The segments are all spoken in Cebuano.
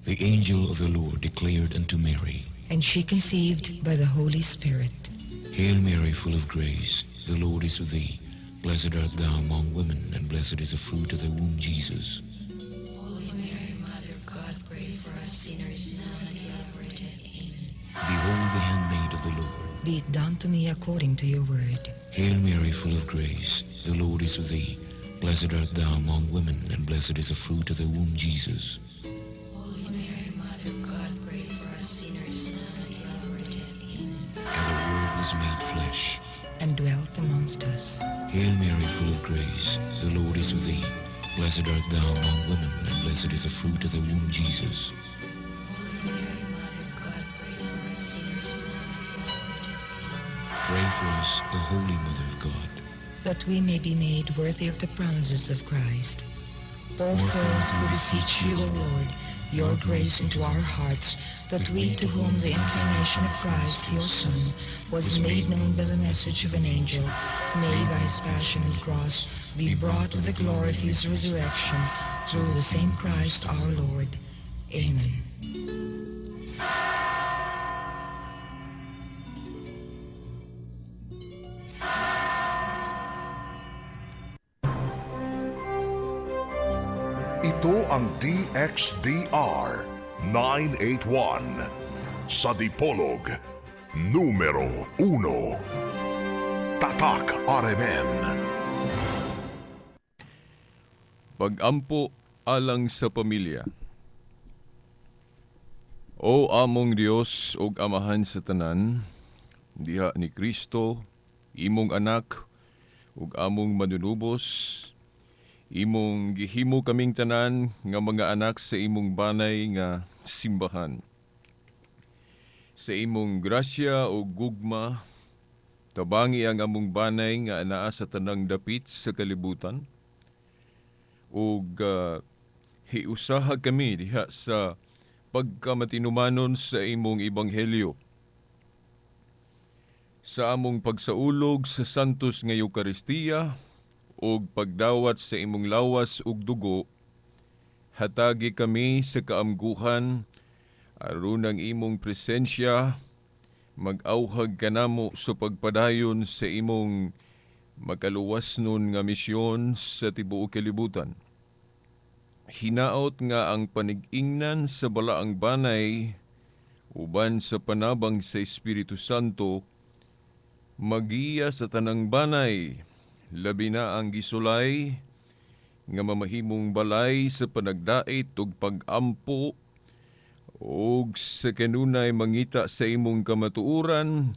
The angel of the Lord declared unto Mary, And she conceived by the Holy Spirit. Hail Mary, full of grace, the Lord is with thee. Blessed art thou among women, and blessed is the fruit of thy womb, Jesus. Holy Mary, Mother of God, pray for us sinners, now and at the hour of our death. Amen. Behold the handmaid of the Lord. Be it done to me according to your word. Hail Mary, full of grace, the Lord is with thee. Blessed art thou among women, and blessed is the fruit of thy womb, Jesus. Holy Mary, Mother of God, pray for us sinners, now and at the hour of our death. Amen. And the Word was made flesh. And dwelt amongst us. Hail Mary, full of grace, the Lord is with thee. Blessed art thou among women, and blessed is the fruit of thy womb, Jesus. Holy Mary, Mother of God, pray for us sinners, now and at the hour of our death. Amen. Pray for us, O Holy Mother of God, that we may be made worthy of the promises of Christ. Pour forth, we beseech you, O Lord, your grace into our hearts, that we to whom the incarnation of Christ, your Son, was made known by the message of an angel, may by his passion and cross be brought to the glory of his resurrection, through the same Christ our Lord. Amen. Ito ang DXDR 981 sa Dipolog, numero 1. Tatak RMN. Pag-ampo alang sa pamilya. O among Dios ug Amahan sa tanan, diha ni Kristo, imong anak ug among manunubos, imong gihimo kaming tanan nga mga anak sa imong banay nga simbahan. Sa imong grasya ug gugma, tabangi ang among banay nga anaa sa tanang dapit sa kalibutan ug hiusaha kami diha sa pagkamatinumanon sa imong ebanghelyo. Sa among pagsaulog sa Santos nga Eukaristiya ug pagdawat sa imong lawas ug dugo, hatagi kami sa kaamguhan aron ang imong presensya mag-awhag kanamo sa pagpadayon sa imong makaluwas nun nga misyon sa tibuok kalibutan. Hinaot nga ang panig-ingnan sa balaang banay uban sa panabang sa Espiritu Santo magiya sa tanang banay, labi na ang gisulay nga mamahimong balay sa panagdait ug pag-ampo ug sa kanunay mangita sa imong kamatuoran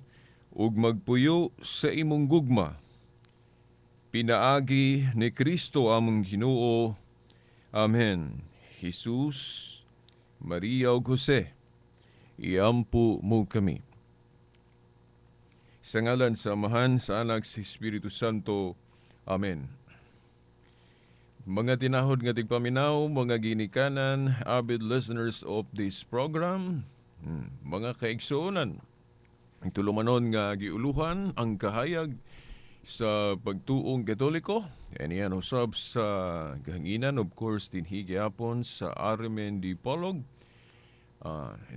ug magpuyo sa imong gugma. Pinaagi ni Kristo among Ginoo. Amen. Jesus, Maria ug Jose, iampo mo kami. Sa ngalan sa Amahan, sa Anak, sa Espiritu Santo. Amen. Mga tinahod nga tigpaminaw, mga ginikanan, avid listeners of this program, mga kaigsuonan, ang tulumanon nga giuluhan ang kahayag sa pagtuong Katoliko, and yan usab sa gahanginan, of course, dinhi gyapon sa RMN Dipolog,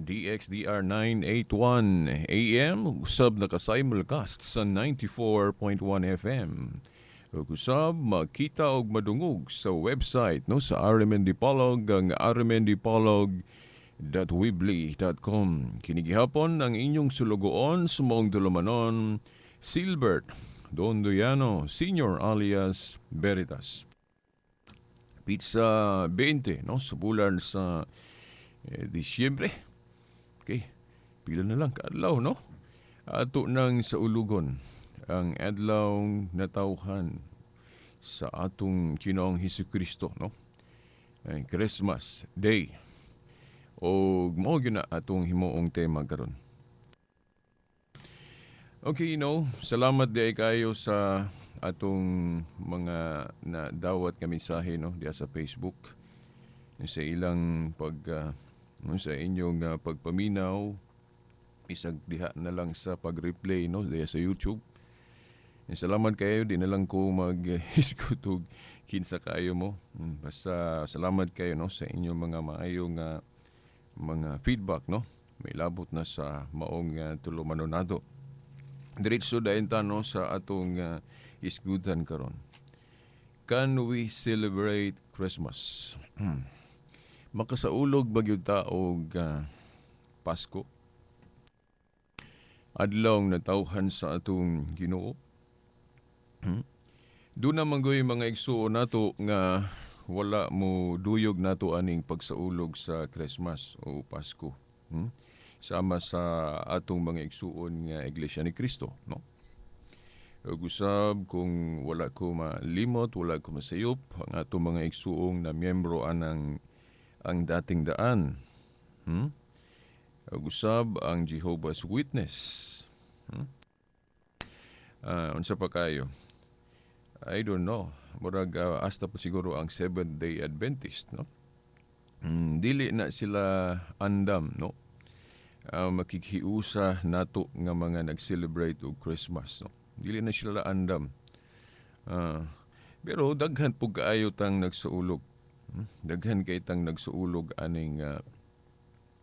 DXDR 981 AM, usab naka-simulcast sa 94.1 FM. Ug usab makita og madungog sa website, no, sa RMN Dipolog, ang rmndipolog.weebly.com. Kini gihapon ang inyong sulugoon sa maong tulumanon, Silbert Dondoyano Senior alias Veritas. Pizza 20, no, sa bulan sa Disyembre. Okay, pila na lang kaadlaw, no? Ato nang sa ulugon ang adlaw natawhan sa atong Ginoong Hesukristo, no? Ay, Christmas Day. O mao gyud na atong himuong tema karon. Okay, salamat di kayo sa atong mga nadawat nga mensahe, no, diya sa Facebook, sa ilang pag no, sa inyong pagpaminaw, isag diha na lang sa pag-replay, no, diya sa YouTube. Salamat kayo, di na lang ko mag-hisgot og kinsa kayo mo. Basta salamat kayo, no, sa inyong mga maayong mga feedback, no, may labot na sa maong tulumanon nato. Diretso dayon ta, no, sa atong isgutan karon. Can we celebrate Christmas? Makasaulog ba gyud ta og Pasko? Adlaw natawhan sa atong Ginoo? Doon naman goy mga igsuon nato nga wala mo duyog nato aning pagsaulog sa Christmas o Pasko. Sama sa atong mga igsuon nga Iglesia ni Cristo, no? Ug usab kung wala ko malimot, wala ko masayop ang atong mga igsuong na miyembro anang Ang Dating Daan. Ug usab ang Jehovah's Witness. Unsa pa kayo? I don't know. Murag hasta po siguro ang Seventh Day Adventist, no? Dili na sila andam, no? Makikhiusa nato nga mga nag-celebrate og Christmas, no? Dili na sila andam. Pero daghan pug kaayo tang nagsaulog. Daghan kay tang nagsuulog aning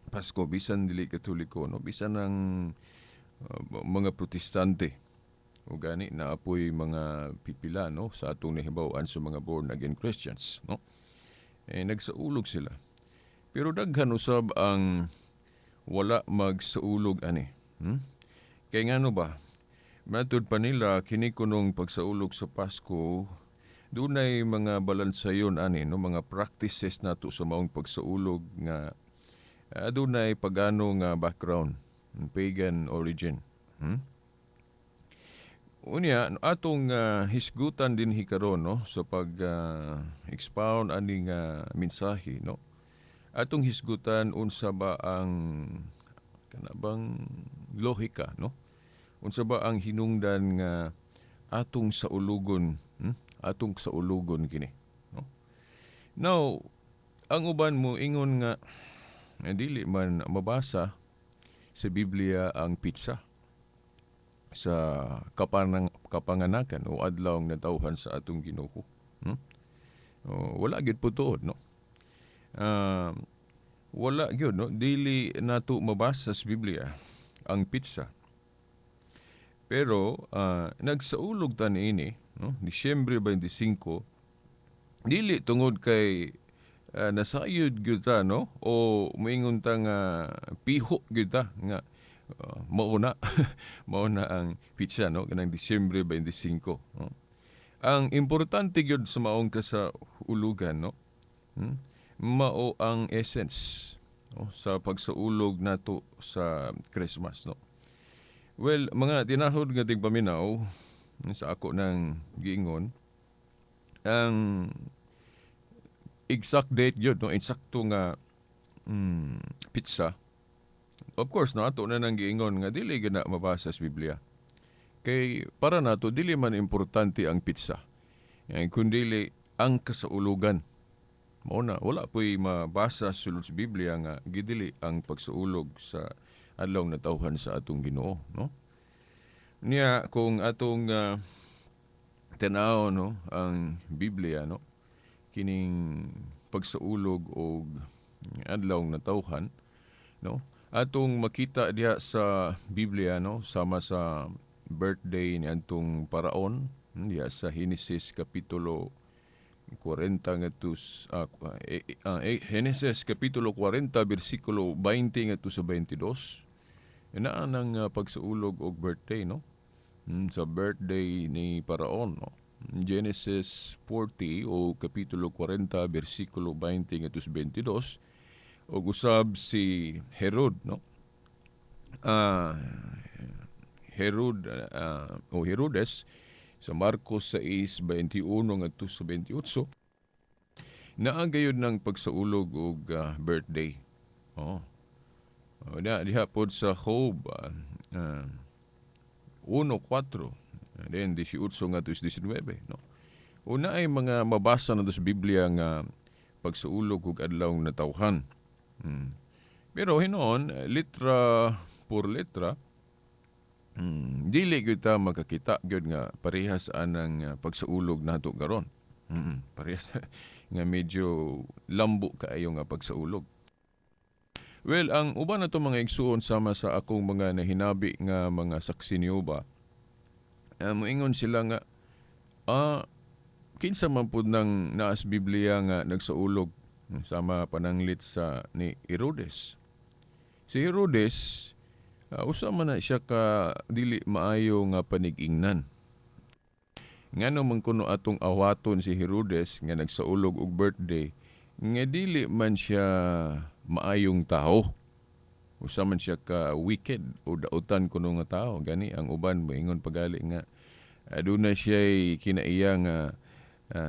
Pasko, bisan dili Katoliko, no? Bisan ang mga Protestante. O gani naapoy mga pipila, no, sa atong nahibaw-an sa mga born again Christians, no? Eh, nagsaulog sila. Pero daghan usab ang wala magsaulog ani. Kay ngano ba? Matud pa nila kini kunong pagsaulog sa Pasko, dunay mga balansayon ani, no, mga practices nato sa maong pagsaulog nga adunay pagano nga background, pagan origin. Unya atong hisgutan din hikaron, no, sa pag expound aning mensahe, no. Atong hisgutan unsa ba ang kana bang lohika, no? Unsa ba ang hinungdan nga atong saulugon, Atong saulugon kini, no? Now, ang uban mo ingon nga dili man mabasa sa Biblia ang pizza sa kapanganakan o adlaw nga natawhan sa atong Ginoo. O, wala gyud po tuod, no? Wala gyud, no? Dili nato mabasa sa Biblia ang pizza. Pero nagsaulog ta niini, no? Disyembre 25, dili tungod kay nasayod gyud ta, no? O moingon ta nga piho gyud ta nga mao na mao na ang pizza, no, kanang Disyembre 25, no? Ang importante gyud sa maong kasaulugan, no, mao ang essence, no, sa pagsaulog nato sa Christmas, no. Well, mga tinahod nga tigpaminaw sa ako ng giingon, ang exact date gyud, no, eksakto nga pizza. Of course, no, ato na nang giingon nga dili gyud na mabasa sa Biblia. Kay para nato dili man importante ang pizza, kundi ang kasaulugan. Mao na wala po'y mabasa sulod sa Biblia nga gidili ang pagsaulog sa adlaw natawhan sa atong Ginoo, no? Niya kung atong tan-aw, no, ang Biblia, no, kining pagsaulog og adlaw natawhan, no, atong makita diha sa Biblia, no, sama sa birthday ni antong Paraon diha sa Genesis kapitulo 40 ngadto Genesis kapitulo 40 bersikulo 20 ngadto sa 22. Naa nang pagsaulog og birthday, no, sa birthday ni Paraon, no. Genesis 40 o kapitulo 40 bersikulo 20 ngadto sa 22. Og usab si Herod, no, Herod o Herodes sa Marcos 6:21 ngadto sa 28, naa gayud ng pagsaulog og birthday. Oh. Na diha pod sa Job 1:4, then 18 ngadto sa 19, no. Una ay mga mabasa na sa Biblia nga pagsaulog og adlaw natawhan. Pero hinoon, litra por letra, dili gyud ta makakita gyud nga parehas anang pagsaulog nato karon. Parehas nga medyo lambo kaayo nga pagsaulog. Well, ang uban nato, mga igsuon, sama sa akong mga nahinabi nga mga saksi ni Jehova, moingon sila nga kinsa man pud nang naas Biblia nga nagsaulog, sama pananglit sa ni Herodes. Si Herodes, usa man na siya ka dili maayo nga panig-ingnan. Ngano man kuno atong awaton si Herodes nga nagsaulog og birthday nga dili man siya maayong tao? Usa man siya ka wicked o dautan kuno nga tao. Gani ang uban moingon pagali nga aduna siya kinaiya nga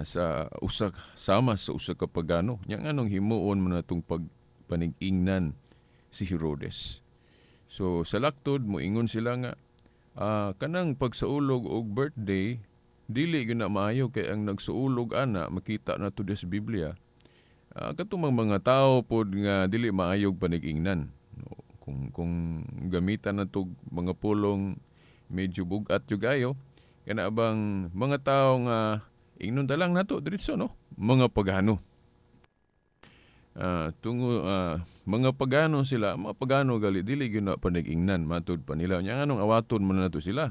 sa usa sama sa usa ka pagano. Nya nganong himuon man natong pagpanig-ingnan si Herodes? So sa laktod moingon sila nga kanang pagsaulog og birthday dili gyud na maayo kay ang nagsaulog ana, makita nato sa Biblia, katong mga tao pod nga dili maayog panig-ingnan. No, kung gamitan nato mga pulong medyo bugat jud ayo, kana bang mga tao nga, ingnon ta lang nato diretso, no, mga pagano. Tungo mga pagano sila, mga pagano gali dili gyud na panig-ingnan matud pa nila. Nya nganong awaton man nato sila?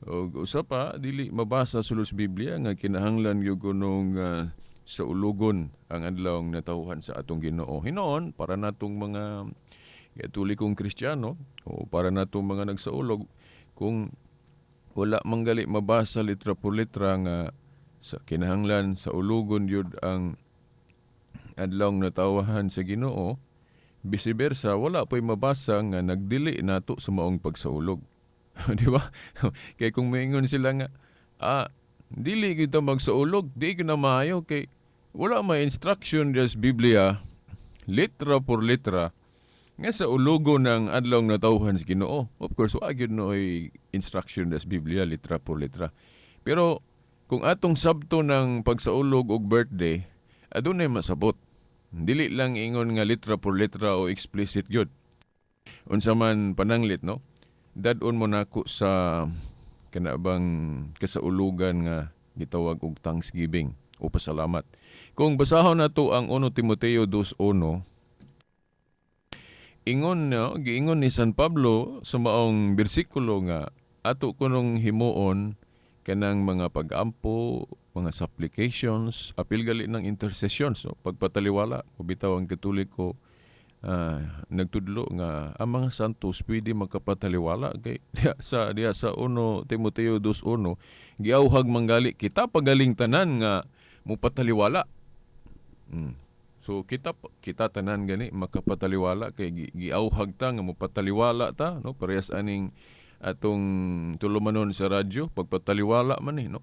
Og usa pa, dili mabasa sulod sa Biblia nga kinahanglan gyud kunong sa ulugon ang adlaw natawhan sa atong Ginoo. Hinoon para natong mga Katolikong Kristiyano o para natong mga nagsaulog, kung wala manggali mabasa litra por litra nga sa kinahanglan sa ulugon yun ang adlaw natawahan sa Ginoo, vice versa wala po'y mabasa nga nagdili nato sa maong pagsaulog. Di ba? Kay kung maingon sila nga dili kita magsaulog, di na maayo kay wala may instruction sa Biblia litra por litra nga sa ulugo ng adlaw natawhan sa Ginoo. Of course, wa gyud no ay instruction sa Biblia litra por litra. Pero kung atong sabto ng pagsaulog og birthday, adunay masabot. Dili lang ingon nga litra por litra o explicit gyud. Unsa man pananglit, no? Dad-on mo nako sa kana bang kasaulugan nga gitawag og Thanksgiving o pasalamat. Kung basahon nato ang 1 Timoteo 2:1, ingon, no, giingon ni San Pablo sa maong bersikulo nga ato kunong himuon kanang mga pag-ampo, mga supplications, apil gali ng intercession, so pagpataliwala. O bitaw ang Katoliko nagtudlo nga ang mga santos pwede makapataliwala, kay diha sa 1 Timoteo 2:1 giauhag manggali kita pagaling tanan nga mupataliwala. So kita kita tanan gani makapataliwala kay giauhag ta nga mupataliwala ta, no, parehas aning atong tulumanon sa radyo, pagpataliwala man eh, no,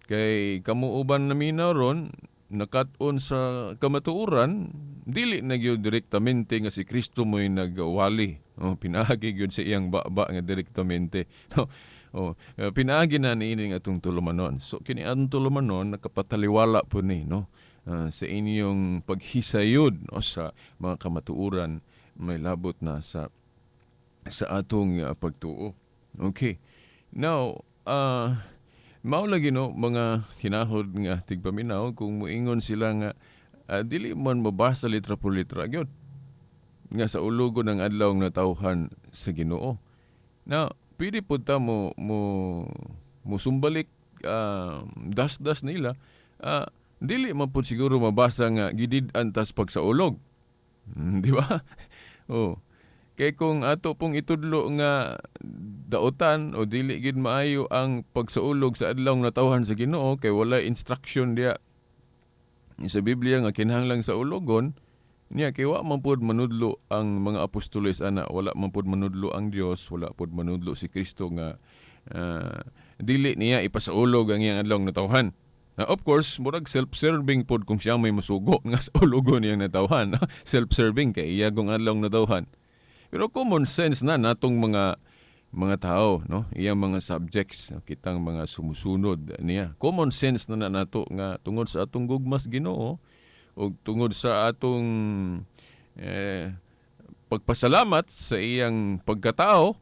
kay kamo uban naminaw ron nakat-on sa kamatuoran, dili na gyud direktamente nga si Kristo mo'y nagwali. Oh, pinaagi gyud sa iyang baba nga direktamente, no. Oh, pinaagi na niini atong tulumanon. So kini atong tulumanon nakapataliwala po ni, no, sa inyong paghisayod, no, sa mga kamatuoran may labot na sa atong pagtuo. Okay. Now, mao lagi, no, mga hinahod nga tigpaminaw, kung muingon sila nga dili man mabasa litra por litra gyud nga sa ulugo ng adlaw nga natawhan sa Ginoo. Now, pwede pud ta mo musumbalik das-das nila, dili man pud siguro mabasa nga gidid-an tas pagsaulog. Di ba? Oh. Kay kung ato pong itudlo nga dautan o dili gid maayo ang pagsaulog sa adlaw natawhan sa Ginoo kay wala instruction diya sa Biblia nga kinahanglang sa ulogon niya, kay wa man pud manudlo ang mga apostoles ana, wala man pud manudlo ang Dios, wala pud manudlo si Kristo nga dili niya ipasaulog ang iyang adlaw natawhan. Na of course, murag self-serving pod kung siya may musugo nga sa ulogon niyang natawhan. Self-serving kay iya kong adlaw natawhan. Pero common sense na natong mga tao, no? Iyang mga subjects, kitang mga sumusunod niya. Common sense na na nato nga tungod sa atong gugmas Ginoo o tungod sa atong pagpasalamat sa iyang pagkatao,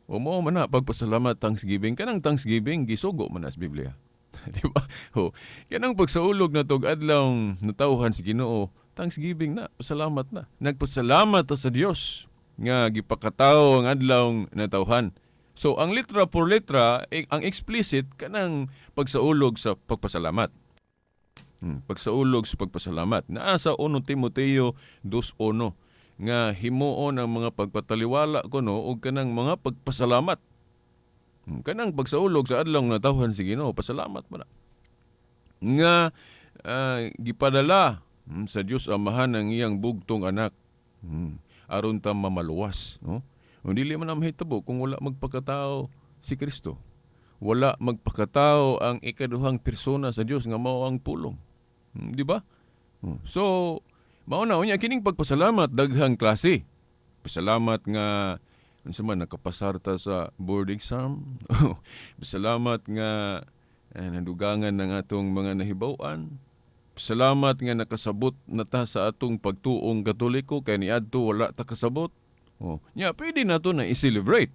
o mo man na pagpasalamat, Thanksgiving, kanang Thanksgiving gisugo man na sa Biblia. Di ba? O, kanang pagsaulog na tog adlaw natawhan sa Ginoo, Thanksgiving na, pasalamat na. Nagpasalamat ta sa Dios nga gipakatao ang adlawng natawhan. So ang litra por letra, ang explicit kanang pagsaulog sa pagpasalamat. Pagsaulog sa pagpasalamat. Naa sa 1 Timoteo 2:1 nga himuon ang mga pagpataliwala kuno og kanang mga pagpasalamat. Kanang pagsaulog sa adlaw natawhan si Ginoo, pasalamat man na. Nga gipadala sa Dios Amahan ang iyang bugtong anak aron ta mamaluwas, no? Kung dili man na mahitabo kung wala magpakatao si Kristo. Wala magpakatao ang ikaduhang persona sa Dios nga mao ang pulong. Di ba? So, mao na unya kining pagpasalamat daghang klase. Pasalamat nga unsa man nakapasar ta sa board exam. Pasalamat nga nadugangan ng atong mga nahibaw-an. Salamat nga nakasabot na ta sa atong pagtuong Katoliko kay niadto wala ta kasabot. Oh, nya pwede na to na i-celebrate.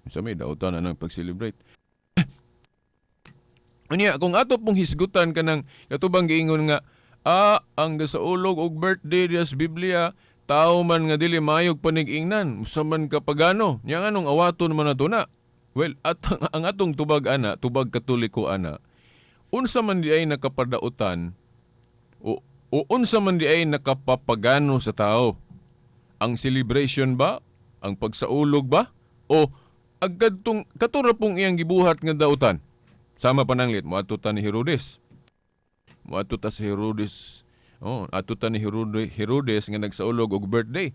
Sa may dautan na ng pag-celebrate. Unya kung ato pong hisgutan kanang katubang giingon nga ang gasaulog og birthday diya sa Biblia tao man nga dili mayog panig-ingnan, usa man ka pagano. Nya nganong awaton man nato na? Well, at ang atong tubag ana, tubag Katoliko ana, unsa man di ay nakapadautan o unsa man di ay nakapapagano sa tao? Ang celebration ba? Ang pagsaulog ba? O agkadtong katura pong iyang gibuhat nga dautan? Sama pananglit, moadto ta ni Herodes. Moadto ta sa Herodes. Oh, adto ta ni Herodes nga nagsaulog og birthday.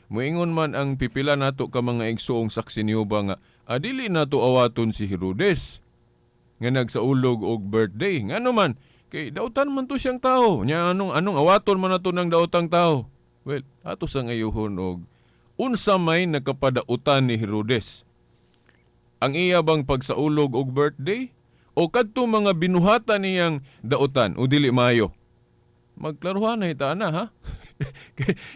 Moingon man ang pipila nato ka mga igsoong saksi ni Jehova nga dili nato awaton si Herodes nga nagsaulog og birthday. Ngano man kay dautan man to siyang tao. Nya anong awaton man nato ng daotang tao? Well, ato sa ngayuhon og unsa may nakapadautan ni Herodes? Ang iya bang pagsaulog og birthday o kadto mga binuhatan niyang dautan o dili maayo? Magklaruhan na ita na ha.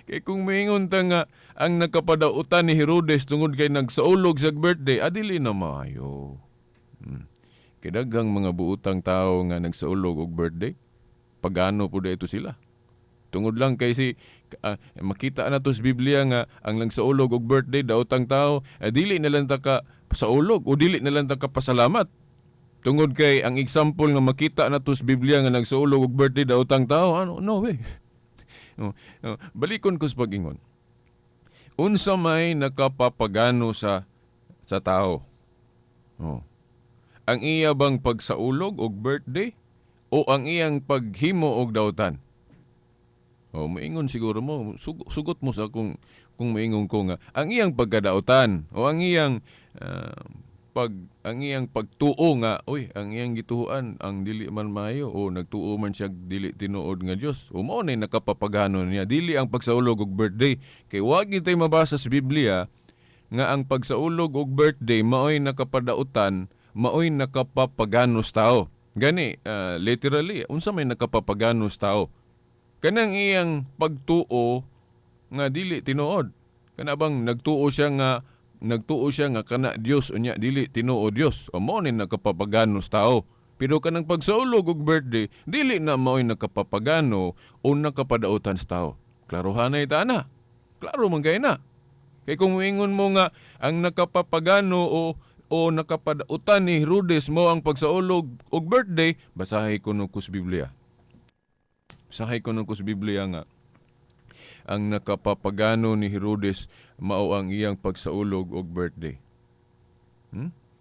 Kay kung moingon ta nga ang nakapadautan ni Herodes tungod kay nagsaulog sa birthday, adili na maayo. Kay daghang mga buutang tao nga nagsaulog og birthday, pagano po ito sila. Tungod lang kay si makita na to sa Biblia nga ang nagsaulog og birthday daotang tao, dili na lang ta ka saulog o dili na lang ta ka pasalamat. Tungod kay ang example nga makita na to sa Biblia nga nagsaulog og birthday daotang tao, ano, no way. Oh, oh, balikon ko sa pag-ingon. Unsa may nakapapagano sa tao? Oh. Ang iya bang pagsaulog og birthday o ang iyang paghimo og dautan? Oh, moingon siguro mo, sugot mo sa kung moingon ko nga ang iyang pagkadautan o ang iyang ang iyang pagtuo nga, uy, ang iyang gituoan ang dili man maayo o nagtuo man siya dili tinuod nga Dios. O mao nay nakapapagano niya dili ang pagsaulog og birthday. Kay wa gyud tay mabasa sa Biblia nga ang pagsaulog og birthday maoy nakapadautan, maoy nakapapagano sa tao. Gani, literally, unsa may nakapapagano sa tao? Kanang iyang pagtuo nga dili tinuod. Kana bang nagtuo siya nga kana Dios unya dili tinuod Dios. O mao ni nakapapagano sa tao. Pero kanang pagsaulog og birthday dili na maoy nakapapagano o nakapadautan sa tao. Klarohan na ita na. Klaro man kay na. Kay kung moingon mo nga ang nakapapagano o nakapadautan ni Herodes mo ang pagsaulog og birthday, basahi kuno ko sa Biblia. Basahi kuno ko sa Biblia nga ang nakapapagano ni Herodes mao ang iyang pagsaulog og birthday.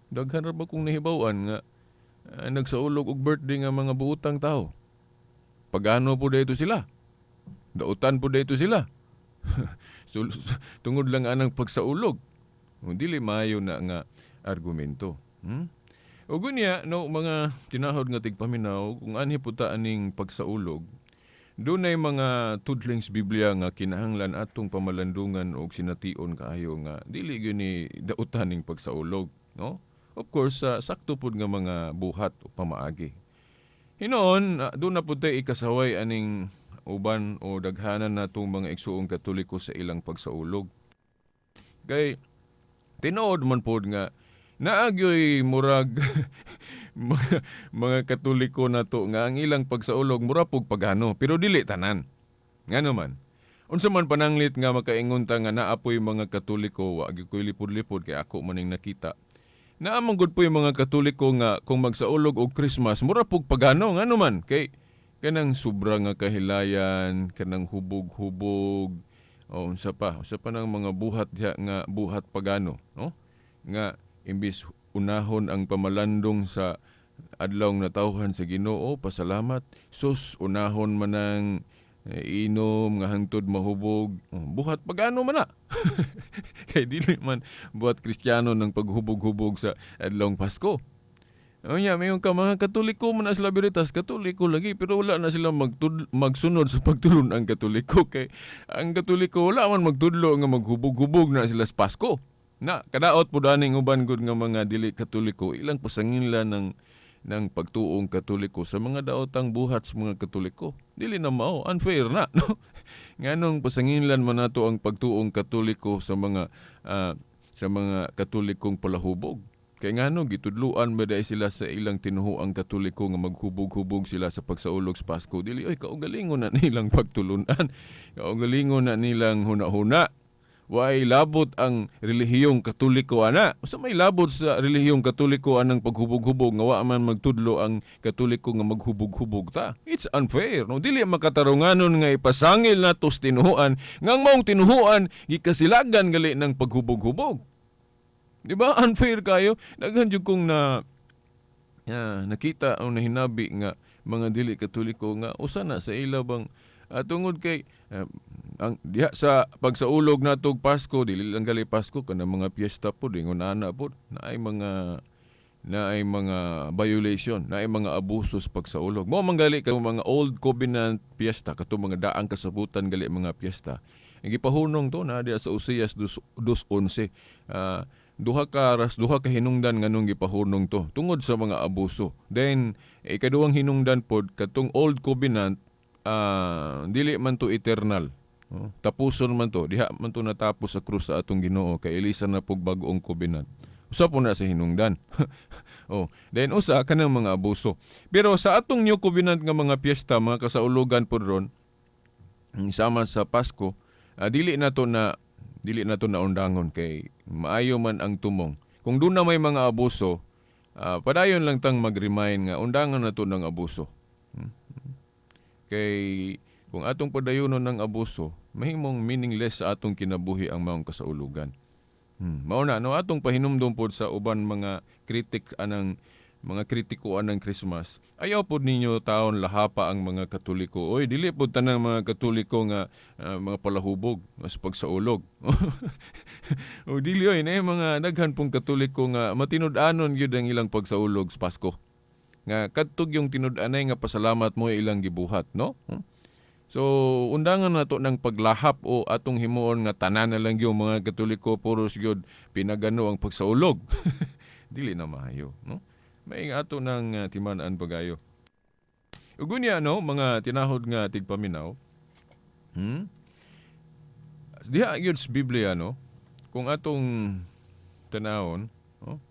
Daghan ra ba kung nahibaw-an nga nagsaulog og birthday nga mga buutang tao? Pagano po dito sila? Dautan po dito sila. Tungod lang anang pagsaulog. Dili maayo na nga argumento. O gunya, no, mga tinahod nga tigpaminaw, kung anhi po ta aning pagsaulog, dunay mga tudlings Biblia nga kinahanglan atong pamalandungan og sination kaayo nga dili gyud ni dautan ning pagsaulog, no? Of course, sakto pud nga mga buhat o pamaagi. Hinoon, doon na pud tay ikasaway aning uban o daghanan natong mga igsuong Katoliko sa ilang pagsaulog. Kay tinuod man pod nga naagyoy murag mga Katoliko nato nga ang ilang pagsaulog mura pug pagano, pero dili tanan. Ngano man? Unsa man pananglit nga makaingon ta nga naa poy mga Katoliko, wa gyud ko'y lipod-lipod kay ako maning nakita. Naa man gud poy mga Katoliko nga kung magsaulog og Christmas mura pug pagano. Ngano man? Kay kanang sobra nga kahilayan, kanang hubog-hubog, o unsa pa nang mga buhat diha nga buhat pagano, no? Nga imbis unahon ang pamalandong sa adlaw natawhan sa Ginoo, pasalamat, sus unahon man ang inom nga hangtod mahubog, oh, buhat pagano man na. Kay dili man buhat Kristiyano ng paghubog-hubog sa adlawng Pasko. Unya, mayon ka mga Katoliko man na sila Veritas, Katoliko lagi, pero wala na sila magsunod sa pagtulon ang Katoliko. Kay ang Katoliko wala man magtudlo nga maghubog-hubog na sila sa Pasko. Na, kadaot po daning uban gud nga mga dili Katoliko, ilang pasanginla ng pagtuong Katoliko sa mga daotang buhat sa mga Katoliko. Dili na mao, unfair na, no? Nganong pasanginlan man nato ang pagtuong Katoliko sa mga Katolikong palahubog? Kay ngano gitudluan ba dai sila sa ilang tinuhuang Katoliko nga maghubog-hubog sila sa pagsaulog sa Pasko? Dili oy, kaugalingon na nilang pagtulunan. Kaugalingon na nilang huna-huna. Way labot ang relihiyong Katoliko ana. Usa may labot sa relihiyong Katoliko anang paghubog-hubog nga wa man magtudlo ang Katoliko nga maghubog-hubog ta. It's unfair, no? Dili makatarunganon nga ipasangil nato sa tinuhuan nga ang maong tinuhuan gikasilagan gali ng paghubog-hubog. Di ba? Unfair kayo. Daghan jud kong na nakita o nahinabi nga mga dili Katoliko nga usa na sa ila bang tungod kay ang diha sa pagsaulog natog Pasko, dili lang gali Pasko, kanang mga piyesta pod, ingon ana pod, naay mga violation, naay mga abuso sa pagsaulog. Mao man gali kay mga Old Covenant piyesta, kato mga daang kasabutan gali mga piyesta. Ang gipahunong to na diha sa Oseas 2:11. Duha ka hinungdan nganong gipahunong to tungod sa mga abuso. Then ikaduhang hinungdan pod, katong Old Covenant, dili man to eternal. Oh, tapuson man to, diha man to natapos sa krus sa atong Ginoo kay ilisan na pug bag-ong covenant. Usa po na sa hinungdan. Oh, then usa kanang mga abuso. Pero sa atong New Covenant nga mga piyesta, mga kasaulugan pod ron, sama sa Pasko, dili na to na undangon kay maayo man ang tumong. Kung doon na may mga abuso, padayon lang tang mag-remind nga undangan na to ng abuso. Kay kung atong padayonon ng abuso, mahimong meaningless sa atong kinabuhi ang maong kasaulugan. Mao na, no, atong pahinumdum pod sa uban mga kritik anang mga kritiko anang Christmas. Ayaw pod ninyo taon lahapa ang mga Katoliko. Oy, dili pod tanang mga Katoliko nga mga palahubog mas pagsaulog. O dili oy, na mga daghan pong Katoliko nga matinud-anon gyud ang ilang pagsaulog sa Pasko. Nga kadtog yung tinud-anay nga pasalamat mo ilang gibuhat, no? So, undangan nato ng paglahap o atong himuon nga tanan na lang yung mga Katoliko puros gyud pinagano ang pagsaulog. Dili na maayo, no? May ato ng timan-an pagayo. Ug unya, no, mga tinahod nga tigpaminaw. Diha gyud sa Biblia, no, kung atong tanawon, no?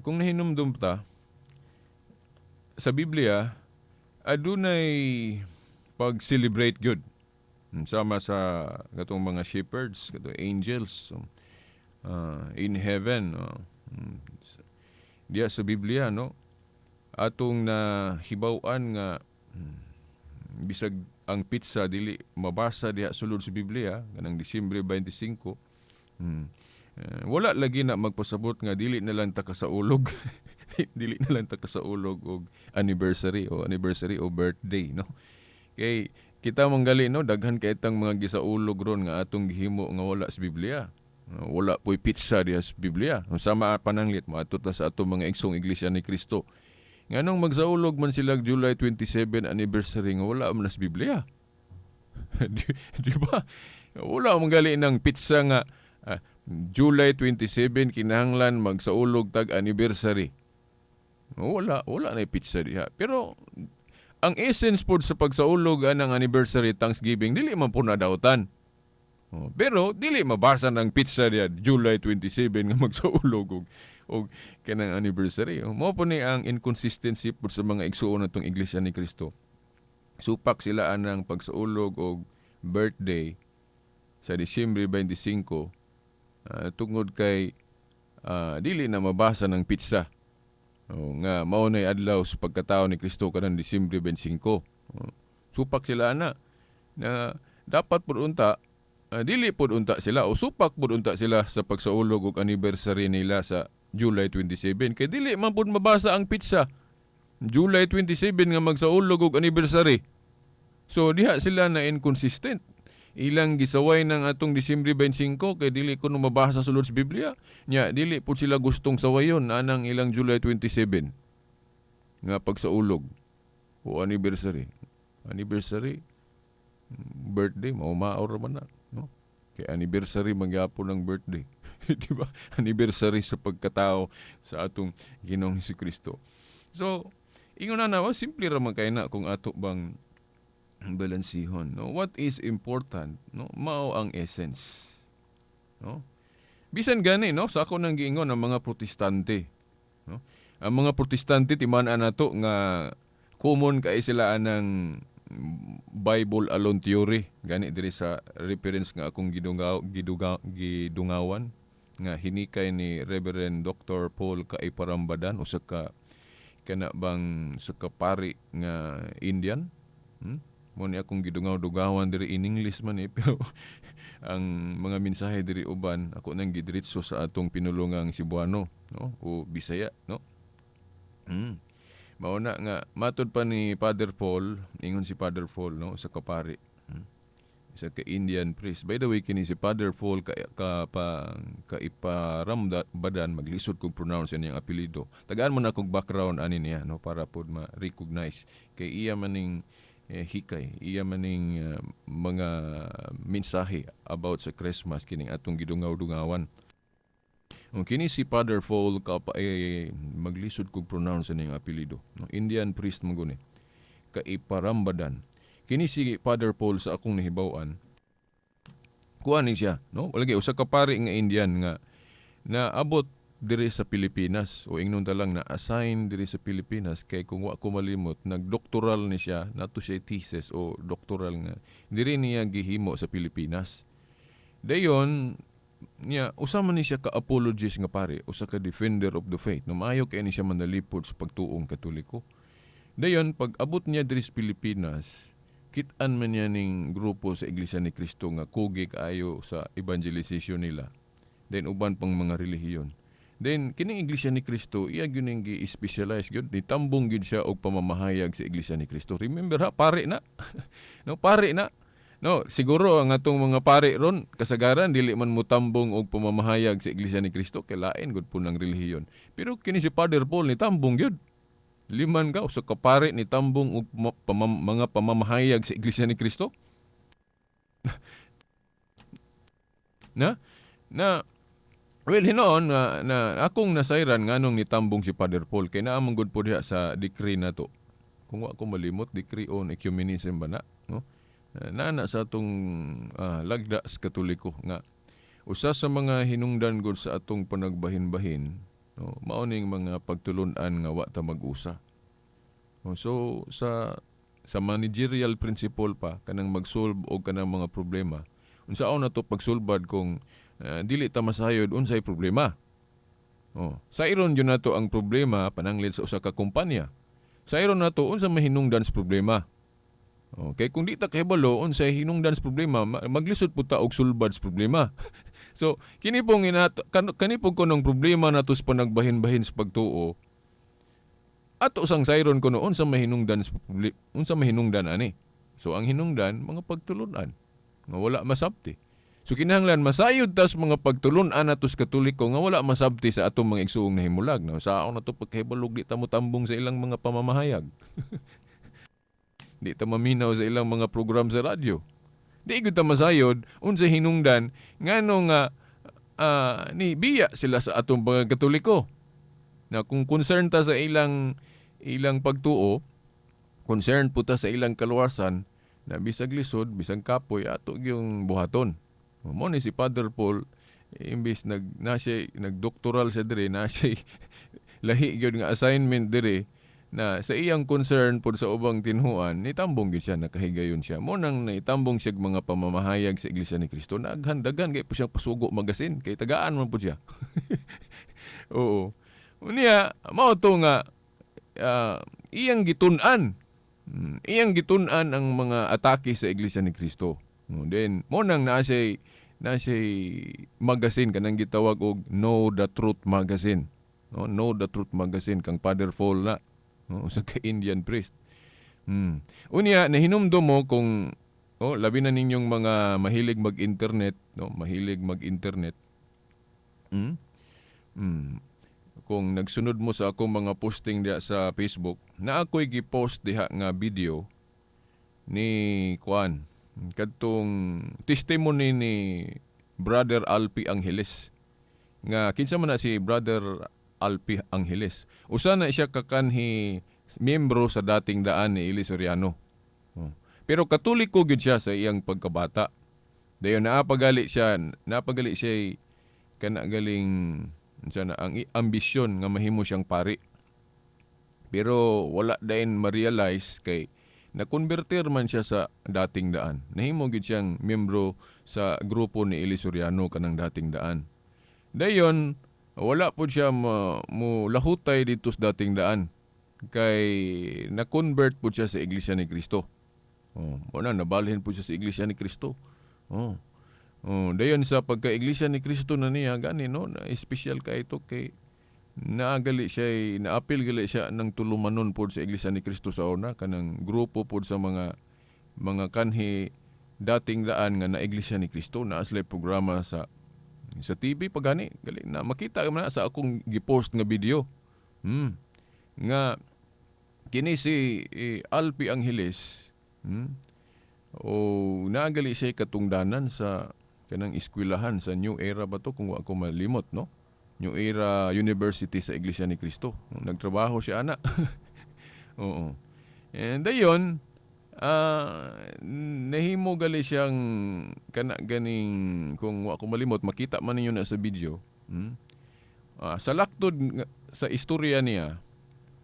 Kung nahinumdum ta sa Biblia adunay pag-celebrate gyud. Sama sa katong mga shepherds, katong angels in heaven, no? Diya sa Biblia, no, atong nahibaw-an nga bisag ang petsa dili mabasa diha sulod sa Biblia kanang Disyembre 25, wala lagi na magpasabot nga dili na lang ta kasaulog dili na lang ta kasaulog og anniversary o birthday, no? Kay kita manggali, no, daghan kay tang mga gisaulog ron nga atong gihimo nga wala sa Biblia. Wala po'y petsa diha sa Biblia. Sama pananglit moadto ta sa atong mga igsoong Iglesia ni Cristo. Nganong magsaulog man sila July 27 anniversary nga wala man sa Biblia? Di ba? Wala man gali ng petsa nga July 27 kinahanglan magsaulog tag anniversary. Wala, wala na petsa diha. Pero ang essence pod sa pagsaulog anang anniversary, Thanksgiving, dili man po na dautan. Oh, pero dili mabasa ng petsa diha July 27 nga magsaulog og kanang anniversary. Oh, mao po ni ang inconsistency pod sa mga igsuon natong Iglesia ni Cristo. Supak sila anang pagsaulog og birthday sa Disyembre 25 tungod kay dili na mabasa ng petsa. O, nga mao nay adlaw sa pagkatao ni Kristo kanang Disyembre 25. O, supak sila ana na dapat pud unta dili pud unta sila o supak pud unta sila sa pagsaulog og anniversary nila sa July 27 kay dili man pud mabasa ang petsa July 27 nga magsaulog og anniversary. So diha sila na inconsistent. Ilang gisaway ng atong Disyembre 25 kay dili kuno mabasa sulod sa Biblia. Nya dili pud sila gustong sawayon anang ilang July 27 nga pagsaulog o anniversary. Anniversary, birthday, mao ra man na, no? Kay anniversary man gyapon ang birthday. Di ba? Anniversary sa pagkatao sa atong Ginoong Hesukristo. So, ingon na na, simple ra man kay na kung ato bang balansihon, no? What is important, no, mao ang essence, no? Bisan gani, no, sa ako nang giingon ang mga Protestante, no, ang mga Protestante, timan-an nato nga common kay sila anang Bible alone theory gani diri sa reference nga akong gidungaw, giduga, gidungawan nga hinikay ni Reverend Dr. Paul Kaiparambadan, usa ka kana bang sa ka pari nga Indian. Mo ni akong gidungaw-dugawan diri, in English man eh, pero ang mga mensahe diri uban ako nang gidiretso sa atong pinulungang Cebuano, no, o Bisaya, no. Mao na nga matud pa ni Father Paul, ingon si Father Paul, no, sa kapari, Isa ka Indian priest. By the way, kini si Father Paul ka, ka pa Kaiparambadan, maglisod kog pronounce niyang apelyido. Tagaan mo na kog background ani niya, no, para pod ma-recognize kay iya maning hikay, iya maning mga mensahe about sa Christmas kining atong gidungaw-dungawan. Ang kini si Father Paul ka eh, maglisod kog pronounce ning apelyido. No, Indian priest man guni. Kaiparambadan. Kini si Father Paul, sa akong nahibaw-an, kuan ni siya, no? Walagi usa ka pari nga Indian nga naabot diri sa Pilipinas o ingnon ta lang na assign diri sa Pilipinas kay kung wa ko malimot, nagdoktoral ni siya, nato siya thesis o doctoral nga diri niya gihimo sa Pilipinas. Dayon niya usa man ni siya ka apologist nga pare, usa ka defender of the faith, no? Maayo kay ni siya manalipod sa pagtuong Katoliko. Dayon pag abot niya diri sa Pilipinas, kit-an man niya ning grupo sa Iglesia ni Cristo nga kugi kaayo sa evangelization nila, then uban pang mga relihiyon. Then kining Iglesia ni Cristo, iya gyud ning gi-specialize gyud, nitambong gyud siya og pamamahayag sa Iglesia ni Cristo. Remember ha, pare na. No, pare na. No, siguro ang atong mga pare ron kasagaran dili man motambong og pamamahayag sa Iglesia ni Cristo kay lain gud po ng relihiyon. Pero kini si Father Paul, nitambong gyud. Liman ka usa ka pare nitambong og mga pamamahayag sa Iglesia ni Cristo. Na na well, hinoon na, na akong nasayran nganong nitambong si Father Paul kay naa man gud po diha sa decree nato. Kung wa ko malimot, decree on ecumenism ba na, no? Naa sa atong lagda sa Katoliko nga usa sa mga hinungdan gud sa atong panagbahin-bahin, no, mao ning mga pagtulun-an nga wa ta mag-usa. Oh, so sa managerial principle pa kanang mag-solve og kanang mga problema. Unsaon nato pagsulbad kung dili ta masayod unsay problema? Oh, sayron gyud nato ang problema pananglit sa usa ka kumpanya. Sayron nato unsa mahinungdan sa problema. Okay, kung di ta kahibalo unsay hinungdan sa problema, maglisod pud ta og sulbad sa problema. So, kini pong kani pong kunong problema nato sa panagbahin-bahin sa pagtuo, ato sang sayron kuno unsa mahinungdan sa unsa mahinungdan ani. So ang hinungdan mga pagtulunan nga wala masabti. So kinahanglan masayod tas mga pagtulun-an nato sa Katoliko nga wala masabti sa atong mga igsuong nahimulag. No, sa na to pagkahibalog di ta motambong sa ilang mga pamamahayag. Di ta maminaw sa ilang mga program sa radyo. Di gyud ta masayod unsa hinungdan ngano nga ni biya sila sa atong mga Katoliko. Na kung concern ta sa ilang ilang pagtuo, concern po ta sa ilang kaluwasan, na bisag lisod, bisag kapoy, ato gyung buhaton. Mo ni si Father Paul, imbis nag na siya nagdoktoral siya diri, na siya lahi gyud nga assignment diri. Na sa iyang concern pod sa ubang tinhuan, nitambong gyud siya, nakahigayon siya. Mo nang naitambong siya mga pamamahayag sa Iglesia ni Cristo, naghandagan kay po siyang pasugo magasin kay tagaan man po siya. Oo. Unya, mao to nga iyang gitun-an. Iyang gitun-an ang mga atake sa Iglesia ni Cristo. Then mo nang naa siya'y magazine kanang gitawag og Know the Truth magazine. No, Know the Truth magazine kang Father Paul na, no, usa ka Indian priest. Unya nahinumdum mo kung, oh, labi na ninyong mga mahilig mag-internet, no, mahilig mag-internet. Kung nagsunod mo sa akong mga posting diha sa Facebook, na ako'y gi-post diha nga video ni kuan, kadtong testimony ni Brother Alpi Angeles. Nga kinsa man na si Brother Alpi Angeles? Usa na siya kakanhi miyembro sa Dating Daan ni Eli Soriano. Oh. Pero Katoliko gyud siya sa iyang pagkabata. Dayon naapagali siya kana galing unsa na ang ambisyon nga mahimo siyang pari. Pero wala dayon ma-realize kay nakonvertir man siya sa Dating Daan. Nahimo gyud siyang miyembro sa grupo ni Eli Soriano kanang Dating Daan. Dayon wala po siya mo lahutay dito sa Dating Daan kay na-convert po siya sa Iglesia ni Cristo. Oh, wala nabalhin po siya sa Iglesia ni Cristo. Oh. Oh, dayon sa pagka-Iglesia ni Cristo na niya gani, no, na espesyal kay ito kay naagali siya, naapil gali siya ng tulumanon pod sa Iglesia ni Cristo sa una, kanang grupo pod sa mga kanhi Dating Daan nga na Iglesia ni Cristo. Naa sila programa sa TV pa gani, gali na makita man na sa akong gipost nga video. Nga kini si Alpi Angeles, o naagali siya katungdanan sa kanang eskwelahan sa New Era ba to, kung wa ko malimot, no, New Era University sa Iglesia ni Cristo. Nagtrabaho siya ana. Oo. And dayon nahimo gali siyang kana ganing, kung wa ko malimot, makita man ninyo na sa video. Sa laktod sa istorya niya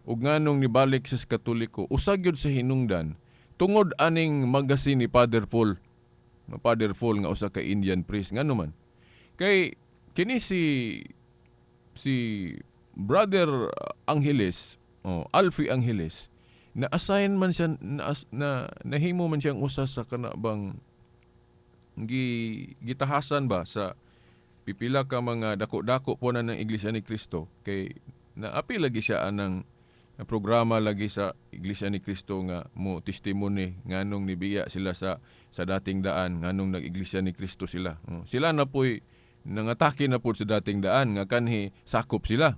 ug nganong nibalik sa Katoliko, usa gyud sa hinungdan tungod aning magazine ni Father Paul. Nga Father Paul nga usa ka Indian priest. Ngano man? Kay kini si Brother Angeles, oh, Alfie Angeles, na assign man siya na nahimo man siyang usa sa kana bang gitahasan ba sa pipila ka mga dako-dako po na ng Iglesia ni Cristo, kay naapil lagi siya anang programa lagi sa Iglesia ni Cristo nga mo testimony nganong nibiya sila sa Dating Daan, nganong nag-Iglesia ni Cristo sila. Oh, sila na po'y nangatake na po sa Dating Daan nga kanhi sakop sila.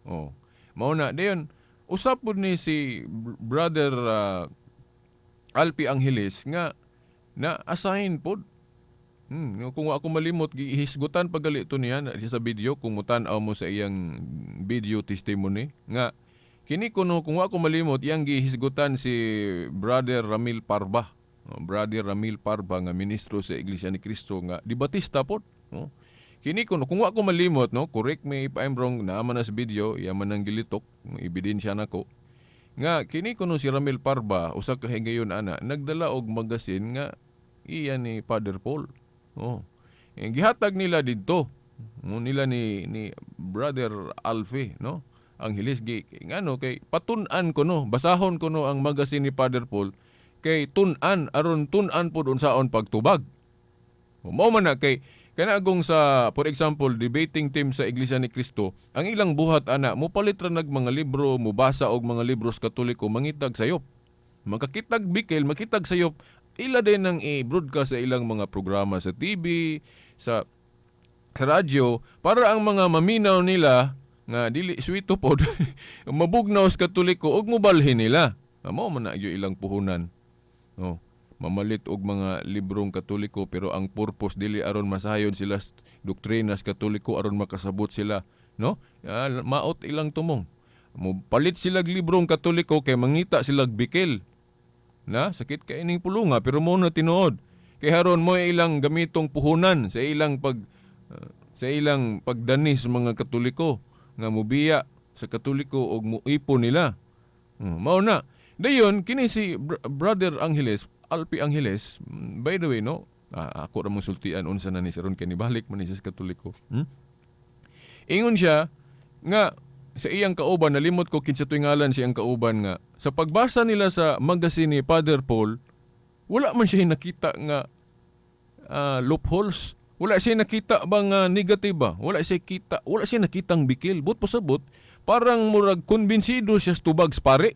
Oh. Mao na dayon usap pod ni si Brother Alpi Angeles nga na assign pod. Kung ako malimot, gihisgutan pagali to niya na, sa video, kung mutan-aw mo sa iyang video testimony nga kini kuno, kung ako malimot, iyang gihisgutan si Brother Ramil Parba. Oh, Brother Ramil Parba nga ministro sa Iglesia ni Cristo nga di Batista pod. Oh. Kini kuno, kung ako malimot, no, correct me if I'm wrong, naa man na sa video, iya man ang gilitok, ebidensya nako. Nga kini kuno si Ramil Parba, usa ka higayon ana, nagdala og magasin nga iya ni Father Paul. Oh. Eh, gihatag nila didto. Mo nila ni Brother Alfie, no? Angeles gi ngano kay patun-an ko no, basahon ko no ang magazine ni Father Paul kay tun-an, aron tun-an pud unsaon pagtubag. Mao man na kay kanagong sa, for example, debating team sa Iglesia ni Cristo, ang ilang buhat ana, mopalit ra nag mga libro, mobasa og mga libros Katoliko, mangitag sayop. Makakitag bikil, makitag sayop, ila din ang i-broadcast sa ilang mga programa sa TV, sa radyo, para ang mga maminaw nila nga dili swito pod mabugnaw sa Katoliko ug mobalhin nila. Mao man na gyud ilang puhunan. No. Mamalit og mga librong Katoliko, pero ang purpose dili aron masayod sila doktrinas Katoliko, aron makasabot sila, no? Maot ilang tumong. Mo palit sila librong Katoliko kay mangita sila bikil. Na sakit kay ining pulunga, pero mo na tinuod. Kay haron mo ilang gamitong puhunan sa ilang pagdani sa mga Katoliko nga mubiya sa Katoliko og muipo nila. Mao na. Dayon kini si Brother Angeles, Alpi Angeles, by the way, no, ako ra mong sultian unsa na ni saron kay nibalik man ni siya sa Katoliko. Ingon siya nga sa iyang kauban, nalimot ko kinsa to'y ngalan sa iyang kauban, nga sa pagbasa nila sa magazine ni Father Paul, wala man siya nakita nga loopholes. Wala siya nakita ba nga negative ba? Wala siya kita, wala siya nakitang bikil. But pasabot, parang murag kumbinsido siya sa tubag sa pare.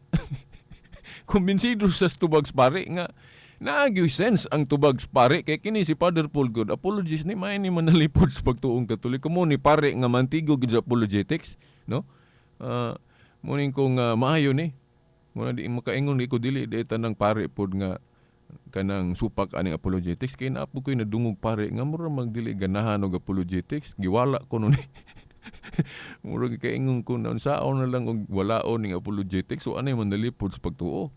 Kumbinsido siya sa tubag sa pare nga naagyoy sense ang tubag sa pare kay kini si Father Paul good apologist ni may ni manalipod sa pagtuong Katoliko mo ni pare nga mantigo gid sa apologetics, no? Muning kong maayo ni. Muna di makaingon di ko dili di tanang pare pod nga kanang supak aning apologetics kay naa po ko'y nadungog pare nga mura magdili ganahan og apologetics, giwala ko nun. Murag kaingon ko na unsaon na lang og walaon ning apologetics, so anay man nalipod sa pagtuo.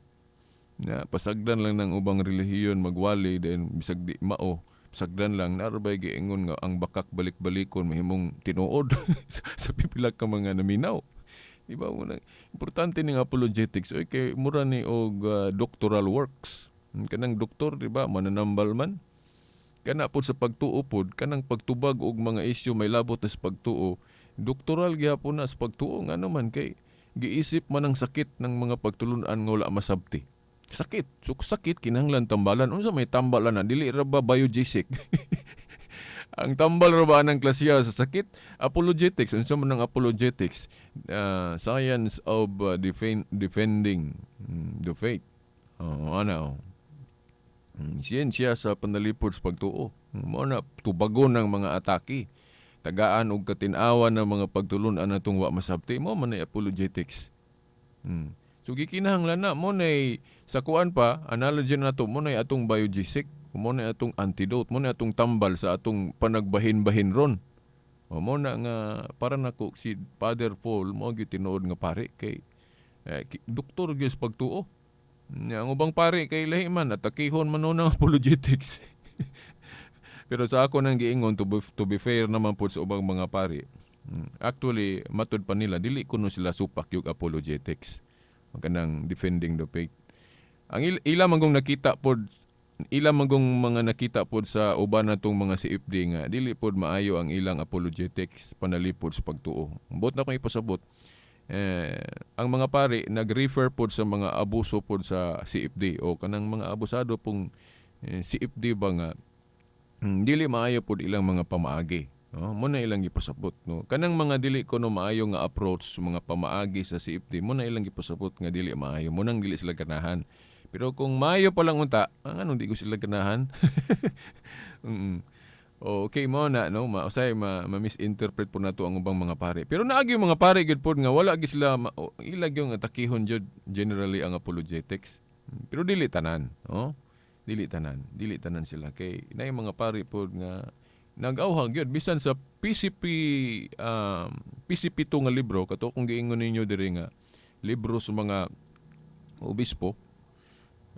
Na pasagdan lang ng ubang relihiyon magwali then bisag di mao, pasagdan lang narabay giingon nga ang bakak balik-balikon mahimong tinuod sa pipila ka mga naminaw. Di ba mo na importante ning apologetics oy kay mura ni og doctoral works. Kanang doktor, di ba, mananambal man. Kana pod sa pagtuo pod, kanang pagtubag og mga isyu may labot na sa pagtuo, doktoral gihapon na sa pagtuo, ngano man kay giisip man ang sakit ng mga pagtulun-an nga wala masabti. Sakit. So sakit kinahanglan tambalan. Unsa may tambalan na dili ra ba biogesic? Ang tambal ra ba ng klasiya sa sakit? Apologetics. Unsa man ang apologetics? Science of defending the faith. Oh, ano? Siyensya sa panalipod sa pagtuo. Mao na tubagon ang mga atake. Tagaan og katin-awan ng mga pagtulun-an natong wa masabti. Mao man ay apologetics. So gikinahanglan na mo nay sa kuan pa, analogy na nato, mo nay atong biogesic, mo nay atong antidote, mo nay atong tambal sa atong panagbahin-bahin ron. O mo na nga para nako si Father Paul mo gyud tinuod nga pare kay doktor gyud sa pagtuo. Nya, ang ubang pare kay lahi man atakihon man ng apologetics. Pero sa ako nang giingon, to be fair naman po sa ubang mga pare. Actually matud pa nila dili kuno sila supak yung apologetics. Kanang defending the faith. Ang ila manggong nakita pod, ila manggong mga nakita pod sa uban natong mga CFD nga dili pod maayo ang ilang apologetics panalipod sa pagtuo. Buot na akong ipasabot. Ang mga pare nag-refer pod sa mga abuso pod sa CFD o kanang mga abusado pong CFD ba nga dili maayo pod ilang mga pamaagi. No? Mo na ilang gipasabot, no. Kanang mga dili kuno maayo nga approach sa mga pamaagi sa CFD, mo na ilang gipasabot nga dili maayo, mo nang dili sila ganahan. Pero kung maayo pa lang unta, ang anong di ko sila ganahan? Okay mo na, no, mausay ma-misinterpret po nato ang ubang mga pare. Pero naagi yung mga pare gid pod nga wala gid sila ilag yung atakihon jud generally ang apologetics. Pero dili tanan, no? Dili tanan, dili tanan sila kay naay mga pare pod nga nag-awhag gyud bisan sa PCP PCP 2 nga libro kato kung giingon ninyo diri nga libro sa mga obispo,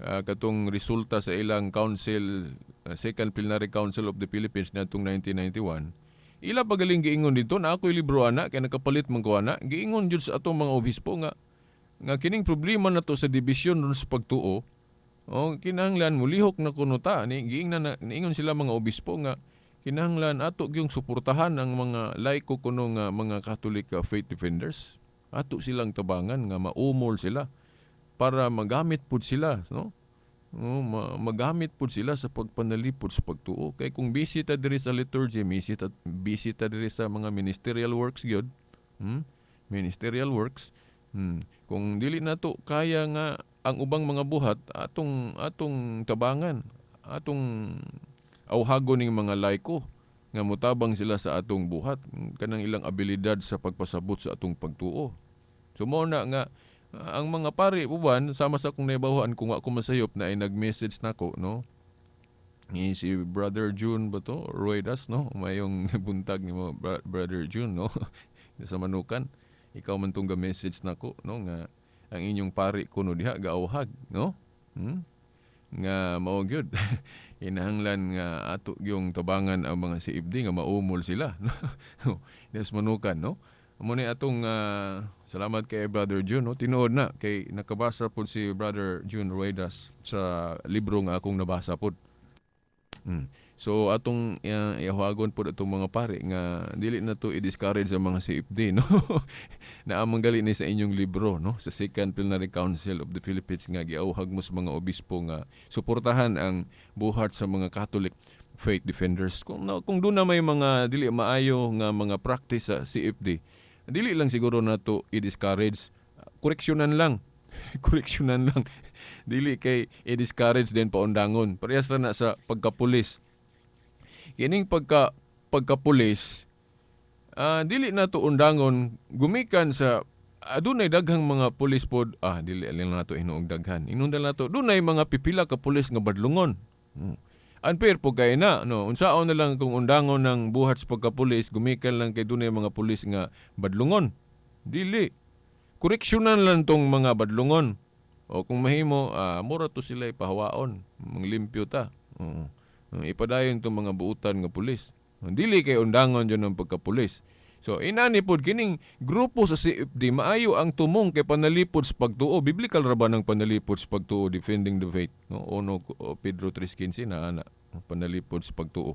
katong resulta sa ilang council, Second Plenary Council of the Philippines niadtong 1991. Ila pagaling giingon dito na ako'y libro ana kay nakapalit man ko ana, giingon jud sa atong mga obispo nga kining problema nato sa dibisyon ron sa pagtuo, o kinahanglan mulihok na kuno ta ni giingnan na, niingon sila mga obispo nga kinahanglan ato gyung suportahan ang mga laiko kuno nga mga Catholic faith defenders. Ato silang tabangan nga maumol sila para magamit pud sila, no? Magamit pud sila sa pagpanalipod sa pagtuo. Kay kung busy ta diri sa liturgy, busy ta diri sa mga ministerial works gyud. Ministerial works. Kung dili nato kaya nga ang ubang mga buhat atong tabangan, atong awhagon ning mga laiko nga motabang sila sa atong buhat, kanang ilang abilidad sa pagpasabot sa atong pagtuo. So mao na nga ang mga pare uban sama sa akong naibawan kung ako masayop na ay nag-message nako, no, ni si Brother June ba to, Ruedas, no, mayong buntag nimo Brother June, no, sa Manukan, ikaw man tong ga-message nako, no, nga ang inyong pare kuno diha gaawhag, no, nga mao gyud hinahanglan nga ato gyung tabangan ang mga CFD nga maumol sila, no, des Manukan, no. Mo ni atong Salamat kay Brother June, no? Tinuod na kay nakabasa pod si Brother June Ruedas sa libro nga akong nabasa pod. So atong ihuagon pod atong mga pare nga dili na to i-discourage ang mga CFD, no. Naamang gali ni sa inyong libro, no, sa Second Plenary Council of the Philippines nga giauhag mo sa mga obispo nga suportahan ang buhat sa mga Catholic faith defenders. Kung no, kung doon na may mga dili maayo nga mga practice sa CFD, dili lang siguro nato i-discourage, koreksyonan lang. Koreksyonan lang. Dili kay i-discourage din paundangon. Parehas ra na sa pagkapulis. Kining pagkapulis, dili na to undangon gumikan sa adunay daghang mga pulis pod, dili lang nato hinuong daghan. Inundan nato dunay mga pipila ka pulis nga badlungon. Unfair po kay na, no? Unsaon na lang kung undangon ng buhat sa pagkapulis gumikan lang kay dunay mga pulis nga badlungon. Dili. Koreksyonan lang tong mga badlungon. O kung mahimo, mura to sila ipahawaon, manglimpyo ta. Oo. Ipadayon tong mga buutan nga pulis. Dili kay undangon dyan ang pagkapulis. So inani pod kining grupo sa CFD, maayo ang tumong kay panalipod sa pagtuo. Biblical ra ba ng panalipod sa pagtuo, defending the faith, no? Uno Pedro 3:15 na ana, panalipod sa pagtuo.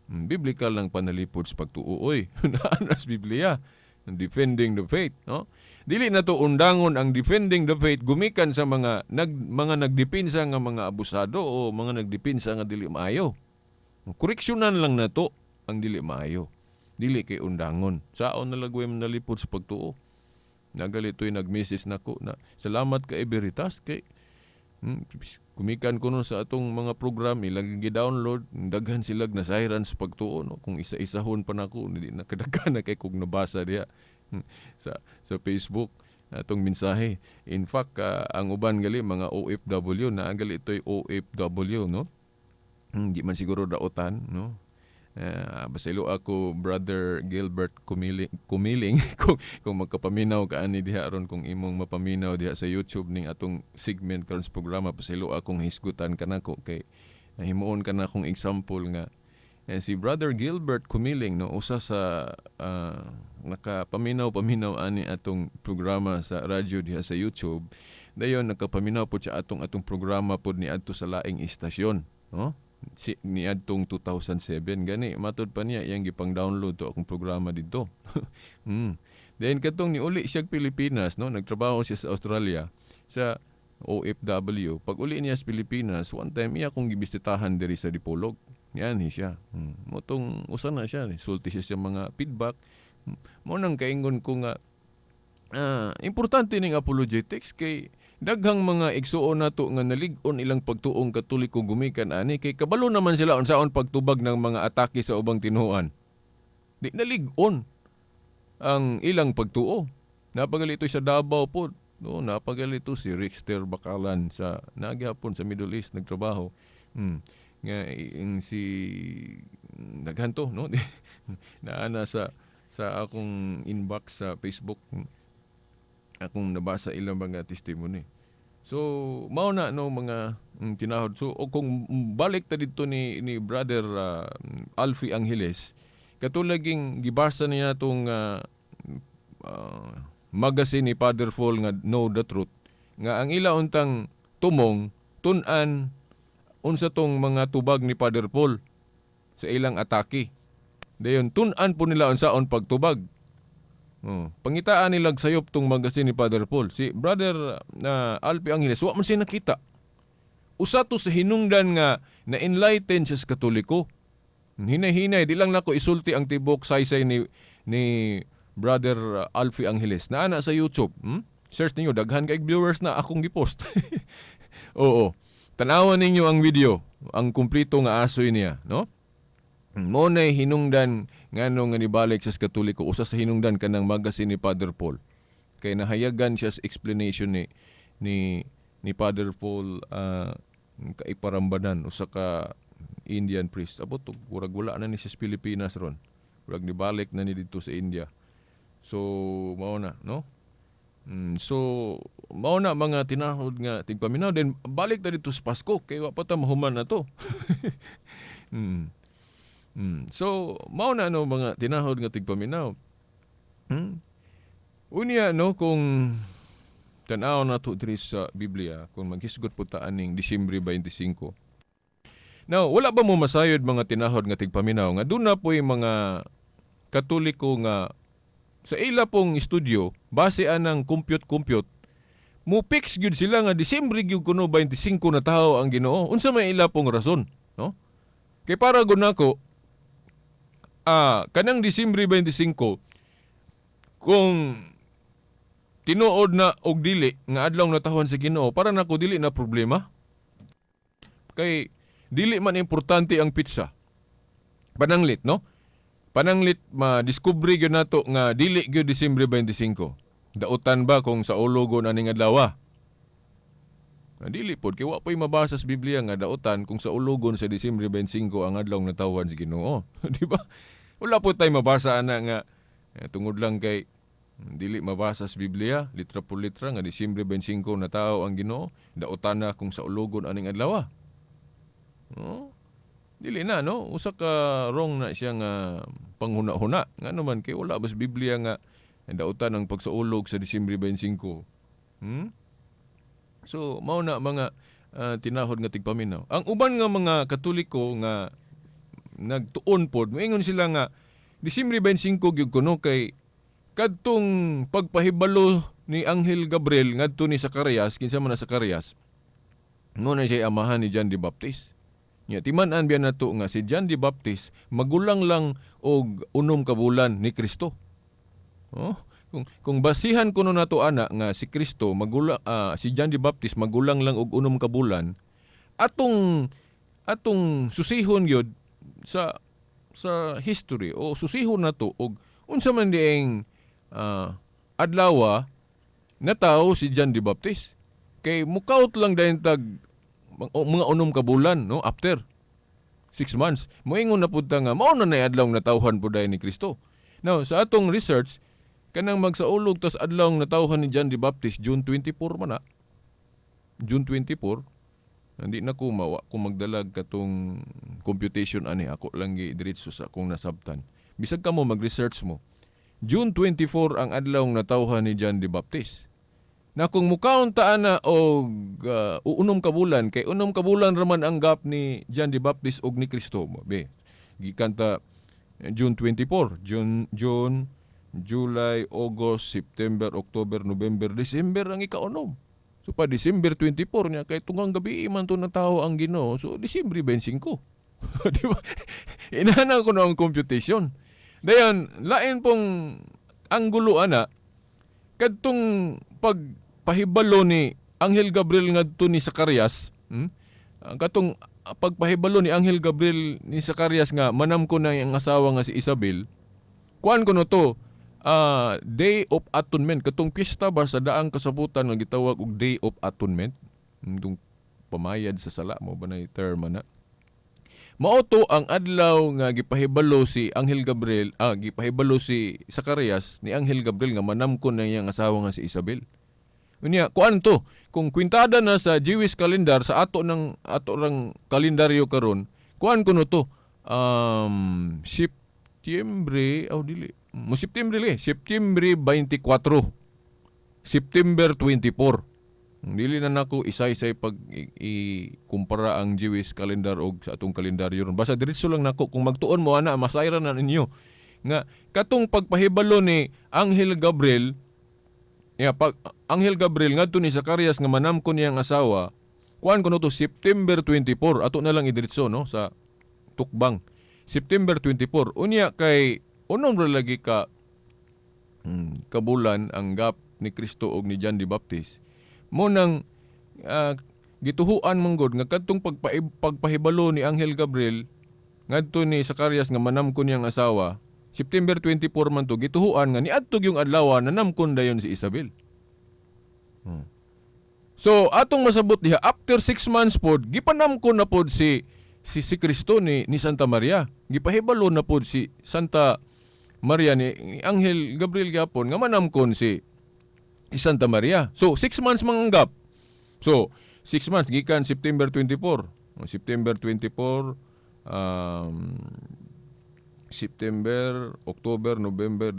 Biblical lang panalipod sa pagtuo, oy. Naa sa Biblia, defending the faith, no? Dili na to undangon ang defending the faith gumikan sa mga nagdepensa nga mga abusado o mga nagdepensa nga dili maayo. Koreksyonan lang nato ang dili maayo. Dili kay undangon. Saon na lagway nalipod sa pagtuo. Nagalito'y nag-message nako na salamat kay Veritas kay kumikan ko nun sa atong mga program ilang gi-download, daghan silag nasayran sa pagtuo, no? Kung isa-isahon pa nako, hindi na kadaghan na kay kog nabasa diha sa Facebook atong mensahe. In fact, ang uban gali mga OFW na gali ito'y OFW, no? Hindi man siguro daotan, no? Basilo ako Brother Gilbert Kumiling kung magkapaminaw ka ani diha aron, kung imong mapaminaw diha sa YouTube ning atong segment karon sa programa, pasilo akong hisgutan kanako kay himuon ka na akong example nga si Brother Gilbert Kumiling, no, usa sa nakapaminaw paminaw ani atong programa sa radyo diha sa YouTube. Dayon nakapaminaw po siya atong atong programa pod niadto sa laing istasyon, no, si niadtong 2007 gani matud pa niya iyang gipang-download to akong programa didto. Then katong niuli siya Pilipinas, no, nagtrabaho siya sa Australia sa OFW. Pag uli niya sa Pilipinas, one time iya akong gibisitahan diri sa Dipolog. Yan ni siya. Motong usa na siya, sulti siya sa mga feedback. Mo nang kaingon ko nga importante ning apologetics kay daghang mga igsuon nato nga nalig-on ilang pagtuong Katoliko gumikan ani kay kabalo naman sila unsaon pagtubag ng mga atake sa ubang tinuoan. Di nalig-on ang ilang pagtuo. Napagalito sa Davao po, no, napagalito si Richter Bakalan sa nagyapon sa Middle East nagtrabaho. Nga si daghan to, no. Naana sa akong inbox sa Facebook akong nabasa ilang mga testimony. So mao na, no, mga tinahod. So o kung balik ta didto ni Brother Alfie Angeles, katulaging gibasa niya tong magazine ni Father Paul nga Know the Truth, nga ang ila untang tumong tun-an unsa tong mga tubag ni Father Paul sa ilang atake. Dayon tun-an po nila unsaon pagtubag. Oh, pangitaan nilang sayop tong magazine ni Father Paul. Si Brother na Alfie Angeles, wa man siya nakita. Usa to sa hinungdan nga na-enlighten siya sa Katoliko. Hinay-hinay, di lang nako isulti ang tibok saysay ni Brother Alfie Angeles. Naana sa YouTube. Search ninyo, daghan kay viewers na akong gipost. Oo. Tanawan ninyo ang video, ang kumpleto nga asoy niya, no? Mo nay hinungdan ngano nga nibalik sa Katoliko, usa sa hinungdan kanang magazine ni Father Paul. Kay nahayagan siya sa explanation ni Father Paul kaiparambanan, usa ka Indian priest. Abot murag wala na ni siya sa Pilipinas ron. Murag nibalik na ni didto sa India. So mao na, no? So mao na mga tinahod nga tigpaminaw, then balik ta didto sa Pasko kay wa pa ta mahuman na to. So mao na, no, mga tinahod nga tigpaminaw. Unya, no, kung tan-aw nato diri sa Biblia, kung maghisgot po ta aning Disyembre 25. Now, wala ba mo masayod, mga tinahod nga tigpaminaw, nga doon na po'y mga Katoliko nga sa ila pong studio, base anang compute-compute, mo fix gyud sila nga Disyembre gyud kuno 25 na tao ang Ginoo? Unsa may ila pong rason, no? Kay para gud nako, kanang Disyembre 25, kung tinuod na og dili nga adlaw natawhan sa Ginoo, para nako dili na problema. Kay dili man importante ang petsa. Pananglit, no? Pananglit ma-discover gyud nato nga dili gyud Disyembre 25. Dautan ba kung sa ulogon aning adlaw? Nga dili pod kay wa po'y mabasa sa Biblia nga dautan kung sa ulogon sa Disyembre 25 ang adlaw natawhan sa Ginoo. Di ba? Wala po tay mabasa ana nga tungod lang kay dili mabasa sa Biblia litra por litra nga Disyembre 25 na tao ang Ginoo, dautan na kung sa ulogon aning adlaw. No? Dili na, no? Usa ka wrong na siya nga panghuna-huna. Nga naman kay wala ba sa Biblia nga dautan ang pagsaulog sa Disyembre 25. So mao na, mga tinahod nga tigpaminaw. Ang uban nga mga Katoliko nga nagtuon pod, moingon sila nga Disyembre 25 gyud kuno kay kadtong pagpahibalo ni Anghel Gabriel ngadto ni Zacarias. Kinsa man na Zacarias? Mo na siya amahan ni John the Baptist. Nya timan-an biya nato nga si John the Baptist magulang lang og 6 ka bulan ni Kristo. Oh, kung basihan kuno nato ana nga si Kristo magulang, si John the Baptist magulang lang og 6 ka bulan, atong atong susihon gyud sa history o susihon nato og unsa man dieng adlawa natawo si John the Baptist. Kay mukaut lang dayon tag mga 6 ka bulan, no, after 6 months. Moingon na pud ta nga mao na nay adlaw natawhan pud dayon ni Kristo. Now, sa atong research, kanang magsaulog tas adlaw natawhan ni John the Baptist, June 24 man na. June 24. Hindi na ko mawa kung magdalag katong computation ani, ako lang gi diretso sa akong nasabtan. Bisag kamo mag-research mo. June 24 ang adlaw natawhan ni John the Baptist. Na kung mukaon ta ana og 6 ka bulan, kay 6 ka bulan raman ang gap ni John the Baptist og ni Kristo. Be, gikan ta June 24, June, July, August, September, October, November, December ang ikaunom. So pa December 24 niya kay tunggang gabi man to natawo ang Ginoo. So December 25. Di ba? Inana ko na ang computation. Dayon, lain pong anggulo ana kadtong pagpahibalo ni Anghel Gabriel ngadto ni Zacarias, Ang katong pagpahibalo ni Anghel Gabriel ni Zacarias nga manamko na ang asawa nga si Isabel, kuan ko no to, Day of Atonement, katong piyesta ba sa daang kasabutan nga gitawag og Day of Atonement, itong pamayad sa sala mo ba na term na. Mao to ang adlaw nga gipahibalo si Anghel Gabriel, gipahibalo si Zacarias ni Anghel Gabriel nga manamkon na iyang asawa nga si Isabel. Unya, kuan to, kung kwintada na sa Jewish calendar, sa ato ng ato rang kalendaryo karon, kuan kuno to, Septyembre, oh dili, mo Septyembre li, Septyembre 24. September 24. Dili na nako isa-isay pag ikumpara ang Jewish calendar og sa atong kalendaryo ron. Basta diretso lang nako, kung magtuon mo ana, masayran na ninyo. Nga katong pagpahibalo ni Anghel Gabriel, ya, pag Anghel Gabriel ngadto ni Zacarias nga manamkon niyang asawa, kuan kuno to September 24. Ato na lang idiretso, no, sa tukbang. September 24. Unya kay unom ra lagi ka kabulan ang gap ni Kristo og ni John the Baptist. Mo nang gituhuan man gud nga kadtong pagpahibalo ni Anghel Gabriel ngadto ni Zacarias nga manamkon niyang asawa, September 24 man to, gituhuan nga niadto yung adlaw nanamkon dayon si Isabel. So atong masabot diha, after 6 months pod gipanamkon na pod si Kristo ni Santa Maria. Gipahibalo na pod si Santa Maria ni Anghel Gabriel gyapon nga manamkon si Santa Maria. So 6 months mang gap. So 6 months gikan September 24. O, September 24, September, October, November,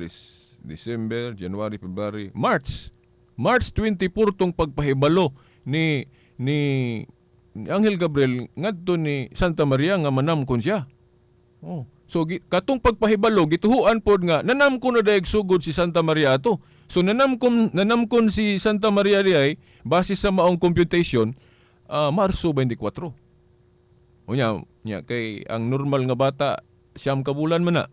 December, January, February, March. March 24 tong pagpahibalo ni ni Angel Gabriel ngadto ni Santa Maria nga manamkon siya. Oh. So katong pagpahibalo gituhuan pod nga nanamkon na dayeg sugod si Santa Maria ato. So nanamkon nanamkon si Santa Maria diay base sa maong computation, Marso 24. Unya nya kay ang normal nga bata 9 ka bulan man na.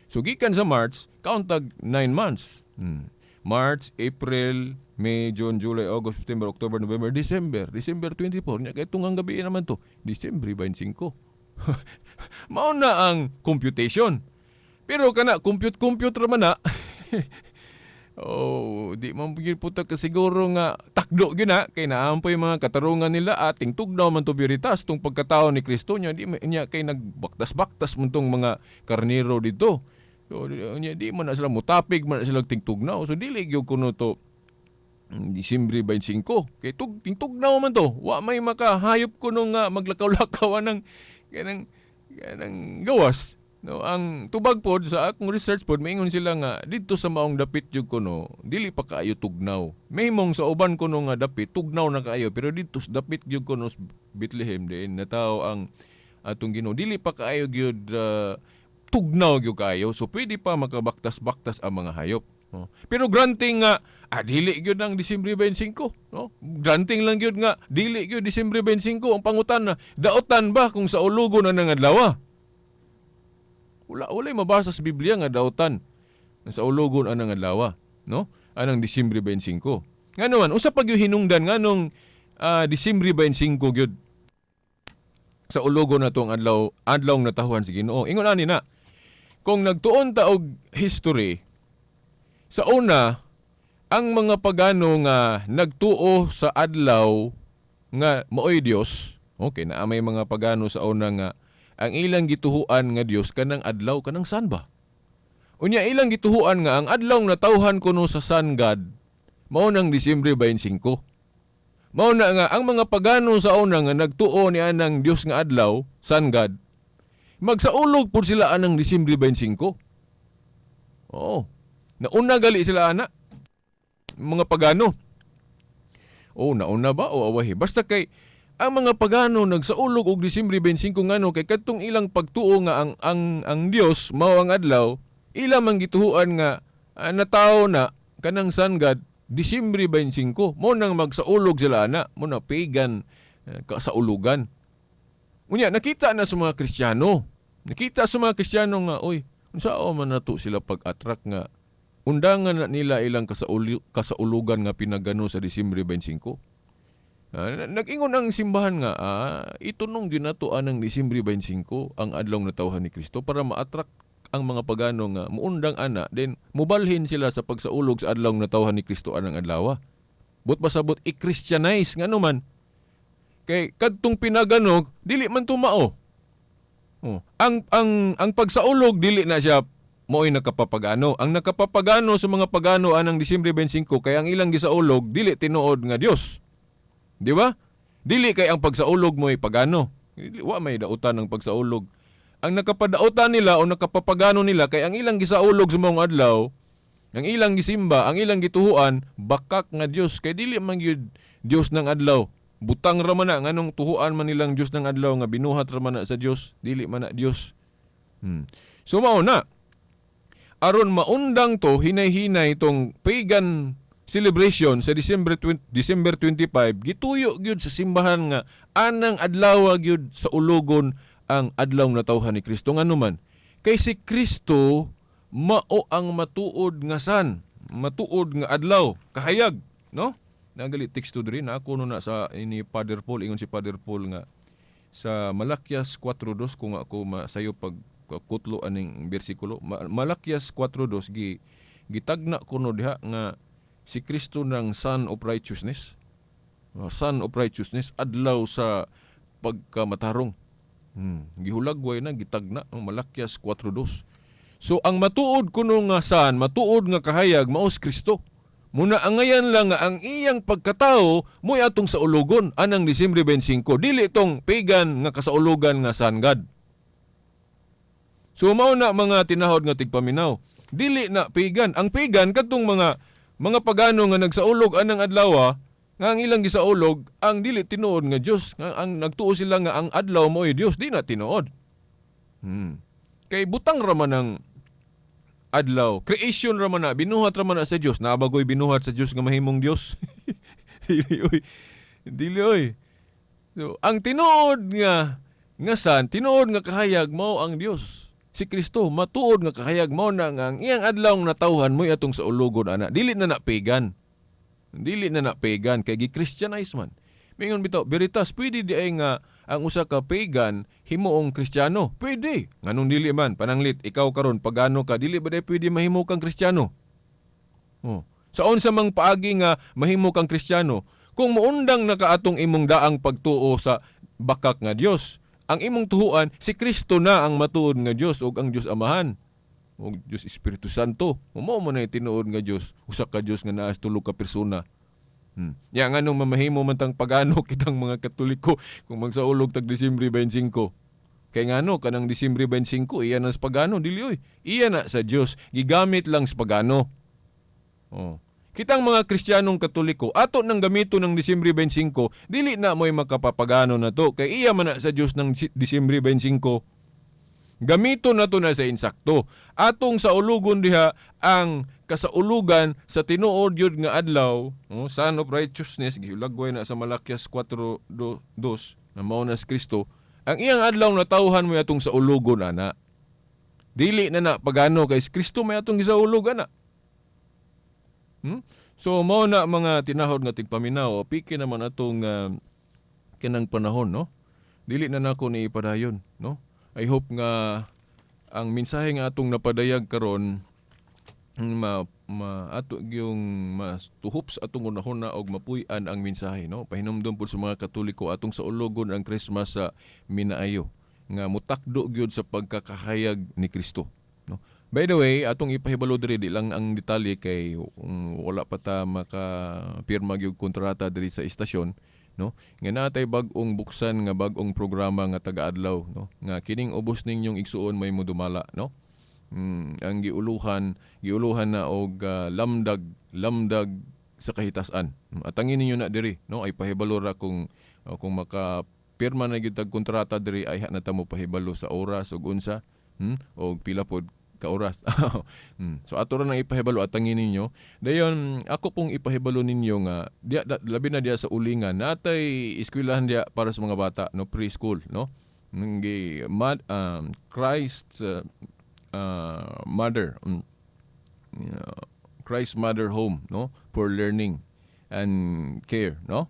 So gikan sa March, count tag 9 months. March, April, May, June, July, August, September, October, November, December. December 24. Nya kay tungang gabi naman to. December 25. Mao na ang computation. Pero kana compute compute ra man na. Oh, di man gyud puta ka siguro nga takdo gyud na kay naampoy mga katarungan nila ating tugnaw man to veritas tong pagkatao ni Kristo nya di nya kay nagbaktas-baktas man tong mga karnero dito. So nya di man na sila mutapig man na sila tingtugnaw. So dili gyud kuno to Disyembre 25 kay tug tingtugnaw man to. Wa may makahayop kuno nga maglakaw-lakaw anang kanang kanang gawas. No, ang tubag pod sa akong research pod maingon sila nga didto sa maong dapit jud kuno dili pa kaayo tugnaw. Mahimong sa uban kuno nga dapit tugnaw na kaayo, pero didto sa dapit gyud kuno sa Bethlehem diin natawo ang atong Ginoo dili pa kaayo gyud tugnaw gyud kaayo. So pwede pa makabaktas-baktas ang mga hayop. No? Pero granting nga dili gyud ang Disyembre 25, no? Granting lang gyud nga dili gyud Disyembre 25 ang pangutan na daotan ba kung sa ulugo na nang adlaw? Wala, walay mabasa sa Biblia nga daotan sa ulugon anang adlaw, no? Anang Disyembre 25. Ngano man usa pa gyud hinungdan nganong Disyembre 25 gyud sa ulugon na tong adlaw, adlaw natahuan si Ginoo. Ingon ani na, kung nagtuon ta og history, sa una ang mga pagano nga nagtuo sa adlaw nga maoy Dios, okay, naa may mga pagano sa una nga ang ilang gituhuan nga Dios kanang adlaw, kanang sun ba. Unya ilang gituhuan nga ang adlaw natawhan kuno sa sun god mao nang Disyembre 25. Mao na nga ang mga pagano sa una nga nagtuo ni anang Dios nga adlaw, sun god, magsaulog pud sila anang Disyembre 25. Oo. Nauna gali sila ana mga pagano. Oh, nauna ba o awahi? Basta kay ang mga pagano nagsaulog og Disyembre 25 ngano kay kadtong ilang pagtuo nga ang Dios mao ang adlaw, ila man gituhuan nga natawo na kanang sun god Disyembre 25. Mo nang magsaulog sila ana, mo na pagan kasaulugan. Unya nakita na sa mga Kristiyano. Nakita sa mga Kristiyano nga oy, unsa man nato sila pag-attract nga undangan na nila ilang kasaulugan nga pinagano sa Disyembre 25. Nag-ingon ang simbahan nga itunong ginato anang Disyembre 25 ang adlaw natawhan ni Kristo para ma-attract ang mga pagano nga muundang ana, then mubalhin sila sa pagsaulog sa adlaw natawhan ni Kristo anang adlaw. But pasabot i-Christianize ngano man kay kadtong pinagano dili man tumao. Oh, ang pagsaulog dili na siya mo'y nakapapagano. Ang nakapapagano sa mga pagano anang Disyembre 25 kay ang ilang gisaulog dili tinuod nga Dios. Di ba? Dili kay ang pagsaulog mo'y pagano. Wa may dautan ang pagsaulog. Ang nakapadautan nila o nakapapagano nila kay ang ilang gisaulog sa maong adlaw, ang ilang gisimba, ang ilang gituhuan, bakak nga Dios kay dili man gyud Dios ng adlaw. Butang ra man na nganong tuhuan man nilang Dios ng adlaw nga binuhat ra man na sa Dios, dili man na Dios. So mao na. Aron maundang to hinay-hinay tong pagan celebration sa December 25, gituyo gyud sa simbahan nga anang adlaw gyud sa ulugon ang adlaw natawhan ni Kristo. Ngano man kay si Kristo mao ang matuod nga san, matuod nga adlaw, kahayag, no? Nagali teksto diri na ako no na sa ini Father Paul, ingon si Father Paul nga sa Malakias 4:2, kung ako masayo pag kutlo aning bersikulo, Malakias 4:2 gitagna kuno diha nga si Kristo ng Son of Righteousness. Son of Righteousness, adlaw sa pagkamatarong. Gihulagway na gitagna ang Malakias 4:2. So ang matuod kuno nga san, matuod nga kahayag mao si Kristo. Muna angayan lang nga ang iyang pagkatao mo'y atong saulugon anang Disyembre 25, dili itong pagan nga kasaulugan nga sun god. So mao na mga tinahod nga tigpaminaw. Dili na pagan. Ang pagan kadtong mga pagano nga nagsaulog anang adlaw, nga ang ilang gisaulog ang dili tinuod nga Dios, nga ang nagtuo sila nga ang adlaw mo'y Dios, di na tinuod. Kay butang ra man ang adlaw. Creation ra man na, binuhat ra man na sa Dios. Naa ba goy binuhat sa Dios nga mahimong Dios? Dili oy. Dili oy. So, ang tinuod nga nga san, tinuod nga kahayag mao ang Dios. Si Kristo matuod nga kahayag, mao na nga ang iyang adlaw natawhan mo'y atong saulugon ana. Dili na na pagan. Dili na na pagan kay gi-Christianize man. Mingon bitaw, "Veritas, pwede di ay nga ang usa ka pagan himuong Kristiyano?" Pwede. Nganong dili man? Pananglit ikaw karon pagano ka, dili ba day pwede mahimo kang Kristiyano? Oh. Sa unsa mang paagi nga mahimo kang Kristiyano? Kung muundang na ka atong imong daang pagtuo sa bakak nga Dios, ang imong tuhuan si Kristo na ang matuod nga Dios ug ang Dios Amahan ug Dios Espiritu Santo. Mao man na tinuod nga Dios, usa ka Dios nga naa sa tulo ka persona. Ya, nganong mamahimo man tang pagano kitang mga Katoliko kung magsaulog tag Disyembre 25? Kay ngano kanang Disyembre 25 iya na sa pagano? Dili oy. Iya na sa Dios, gigamit lang sa pagano. Oh. Kitang mga Kristiyanong Katoliko, ato nang gamito ng Disyembre 25, dili na mo'y makapapagano na to kay iya man na sa Dios ng Disyembre 25. Gamito na to na sa insakto. Atong saulugon diha ang kasaulugan sa tinuod yun nga adlaw, oh, Sun of Righteousness, gihulagway na sa Malakias 4:2 na mao na si Kristo. Ang iyang adlaw na tawhan mo atong saulugon ana. Dili na na pagano kay si Kristo may atong gisaulog ana. So mao na, mga tinahod nga tigpaminaw, piki naman atong kinang panahon, no? Dili na nako ni ipadayon, no? I hope nga ang mensahe nga atong napadayag karon ma, ma ato gyung mas tuhop sa atong unahona og mapuy-an ang mensahe, no? Pahinumdom pud sa mga Katoliko, atong saulugon ang Christmas sa minaayo nga mutakdo gyud sa pagkakahayag ni Kristo, no? By the way, atong ipahibalo diri, di lang ang detalye kay wala pa ta makapirma gyud kontrata diri sa istasyon, no, nga natay bag-ong buksan nga bag-ong programa nga taga-adlaw, no, nga kining ubos ninyong igsuon may modumala, no? Ang giuluhan na og lamdag lamdag sa kahitasan. Atangin ninyo na diri, no? Ay pahibalo ra kung maka pirma na gyud tag kontrata diri ay na ta mo pahibalo sa oras ug unsa, og pila pod ka oras. So ato ra nang ipahibalo, atangin ninyo. Dayon ako pong ipahibalo ninyo nga diya, labi na diya sa Ulingan, natay eskwelahan diya para sa mga bata, no, preschool, no, ngi mad, Christ Mother, Christ Mother Home, no, for learning and care, no?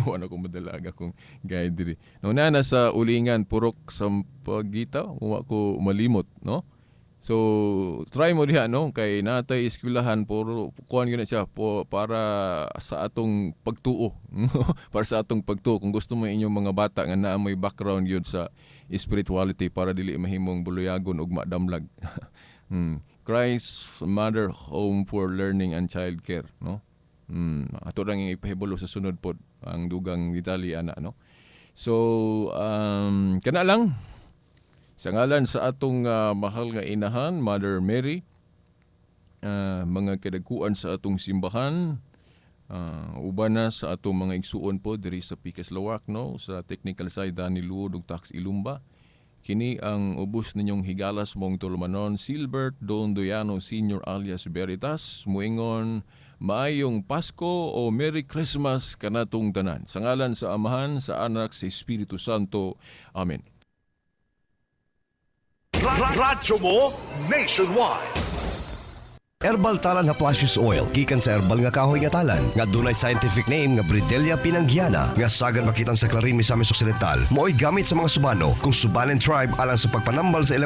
Wala ko madala akong guide diri, no? Na sa Ulingan, Purok Sampaguita, wa ko malimot, no? So try mo diha, no, kay natay eskwelahan puro kuan gyud na siya po para sa atong pagtuo, para sa atong pagtuo. Kung gusto mo inyong mga bata nga naa may background gyud sa spirituality para dili mahimong buluyagon ug madamlag. Christ Mother Home for Learning and Child Care, no? Ato lang yung ipahibalo sa sunod pod ang dugang detalye ana, no? So kana lang. Sa ngalan sa atong mahal nga inahan, Mother Mary, mga kadagkuan sa atong simbahan, uban na sa atong mga igsuon po diri sa Pikas Lawak, no, sa technical side Dani Luod ug Tax Ilumba. Kini ang ubos ninyong higalas mong tulumanon, Silbert Don Doyano Senior alias Veritas, muingon maayong Pasko o Merry Christmas kanatong tanan. Sa ngalan sa Amahan, sa Anak, sa Espiritu Santo. Amen. Radyo mo nationwide. Herbal Talan Haplashes Oil gikan sa herbal nga kahoy nga talan nga dunay scientific name nga Bridelia pinangiana nga sagan makitan sa Clarin, Misamis Occidental, mo'y gamit sa mga Subano kung Subanen tribe alang sa pagpanambal sa ilang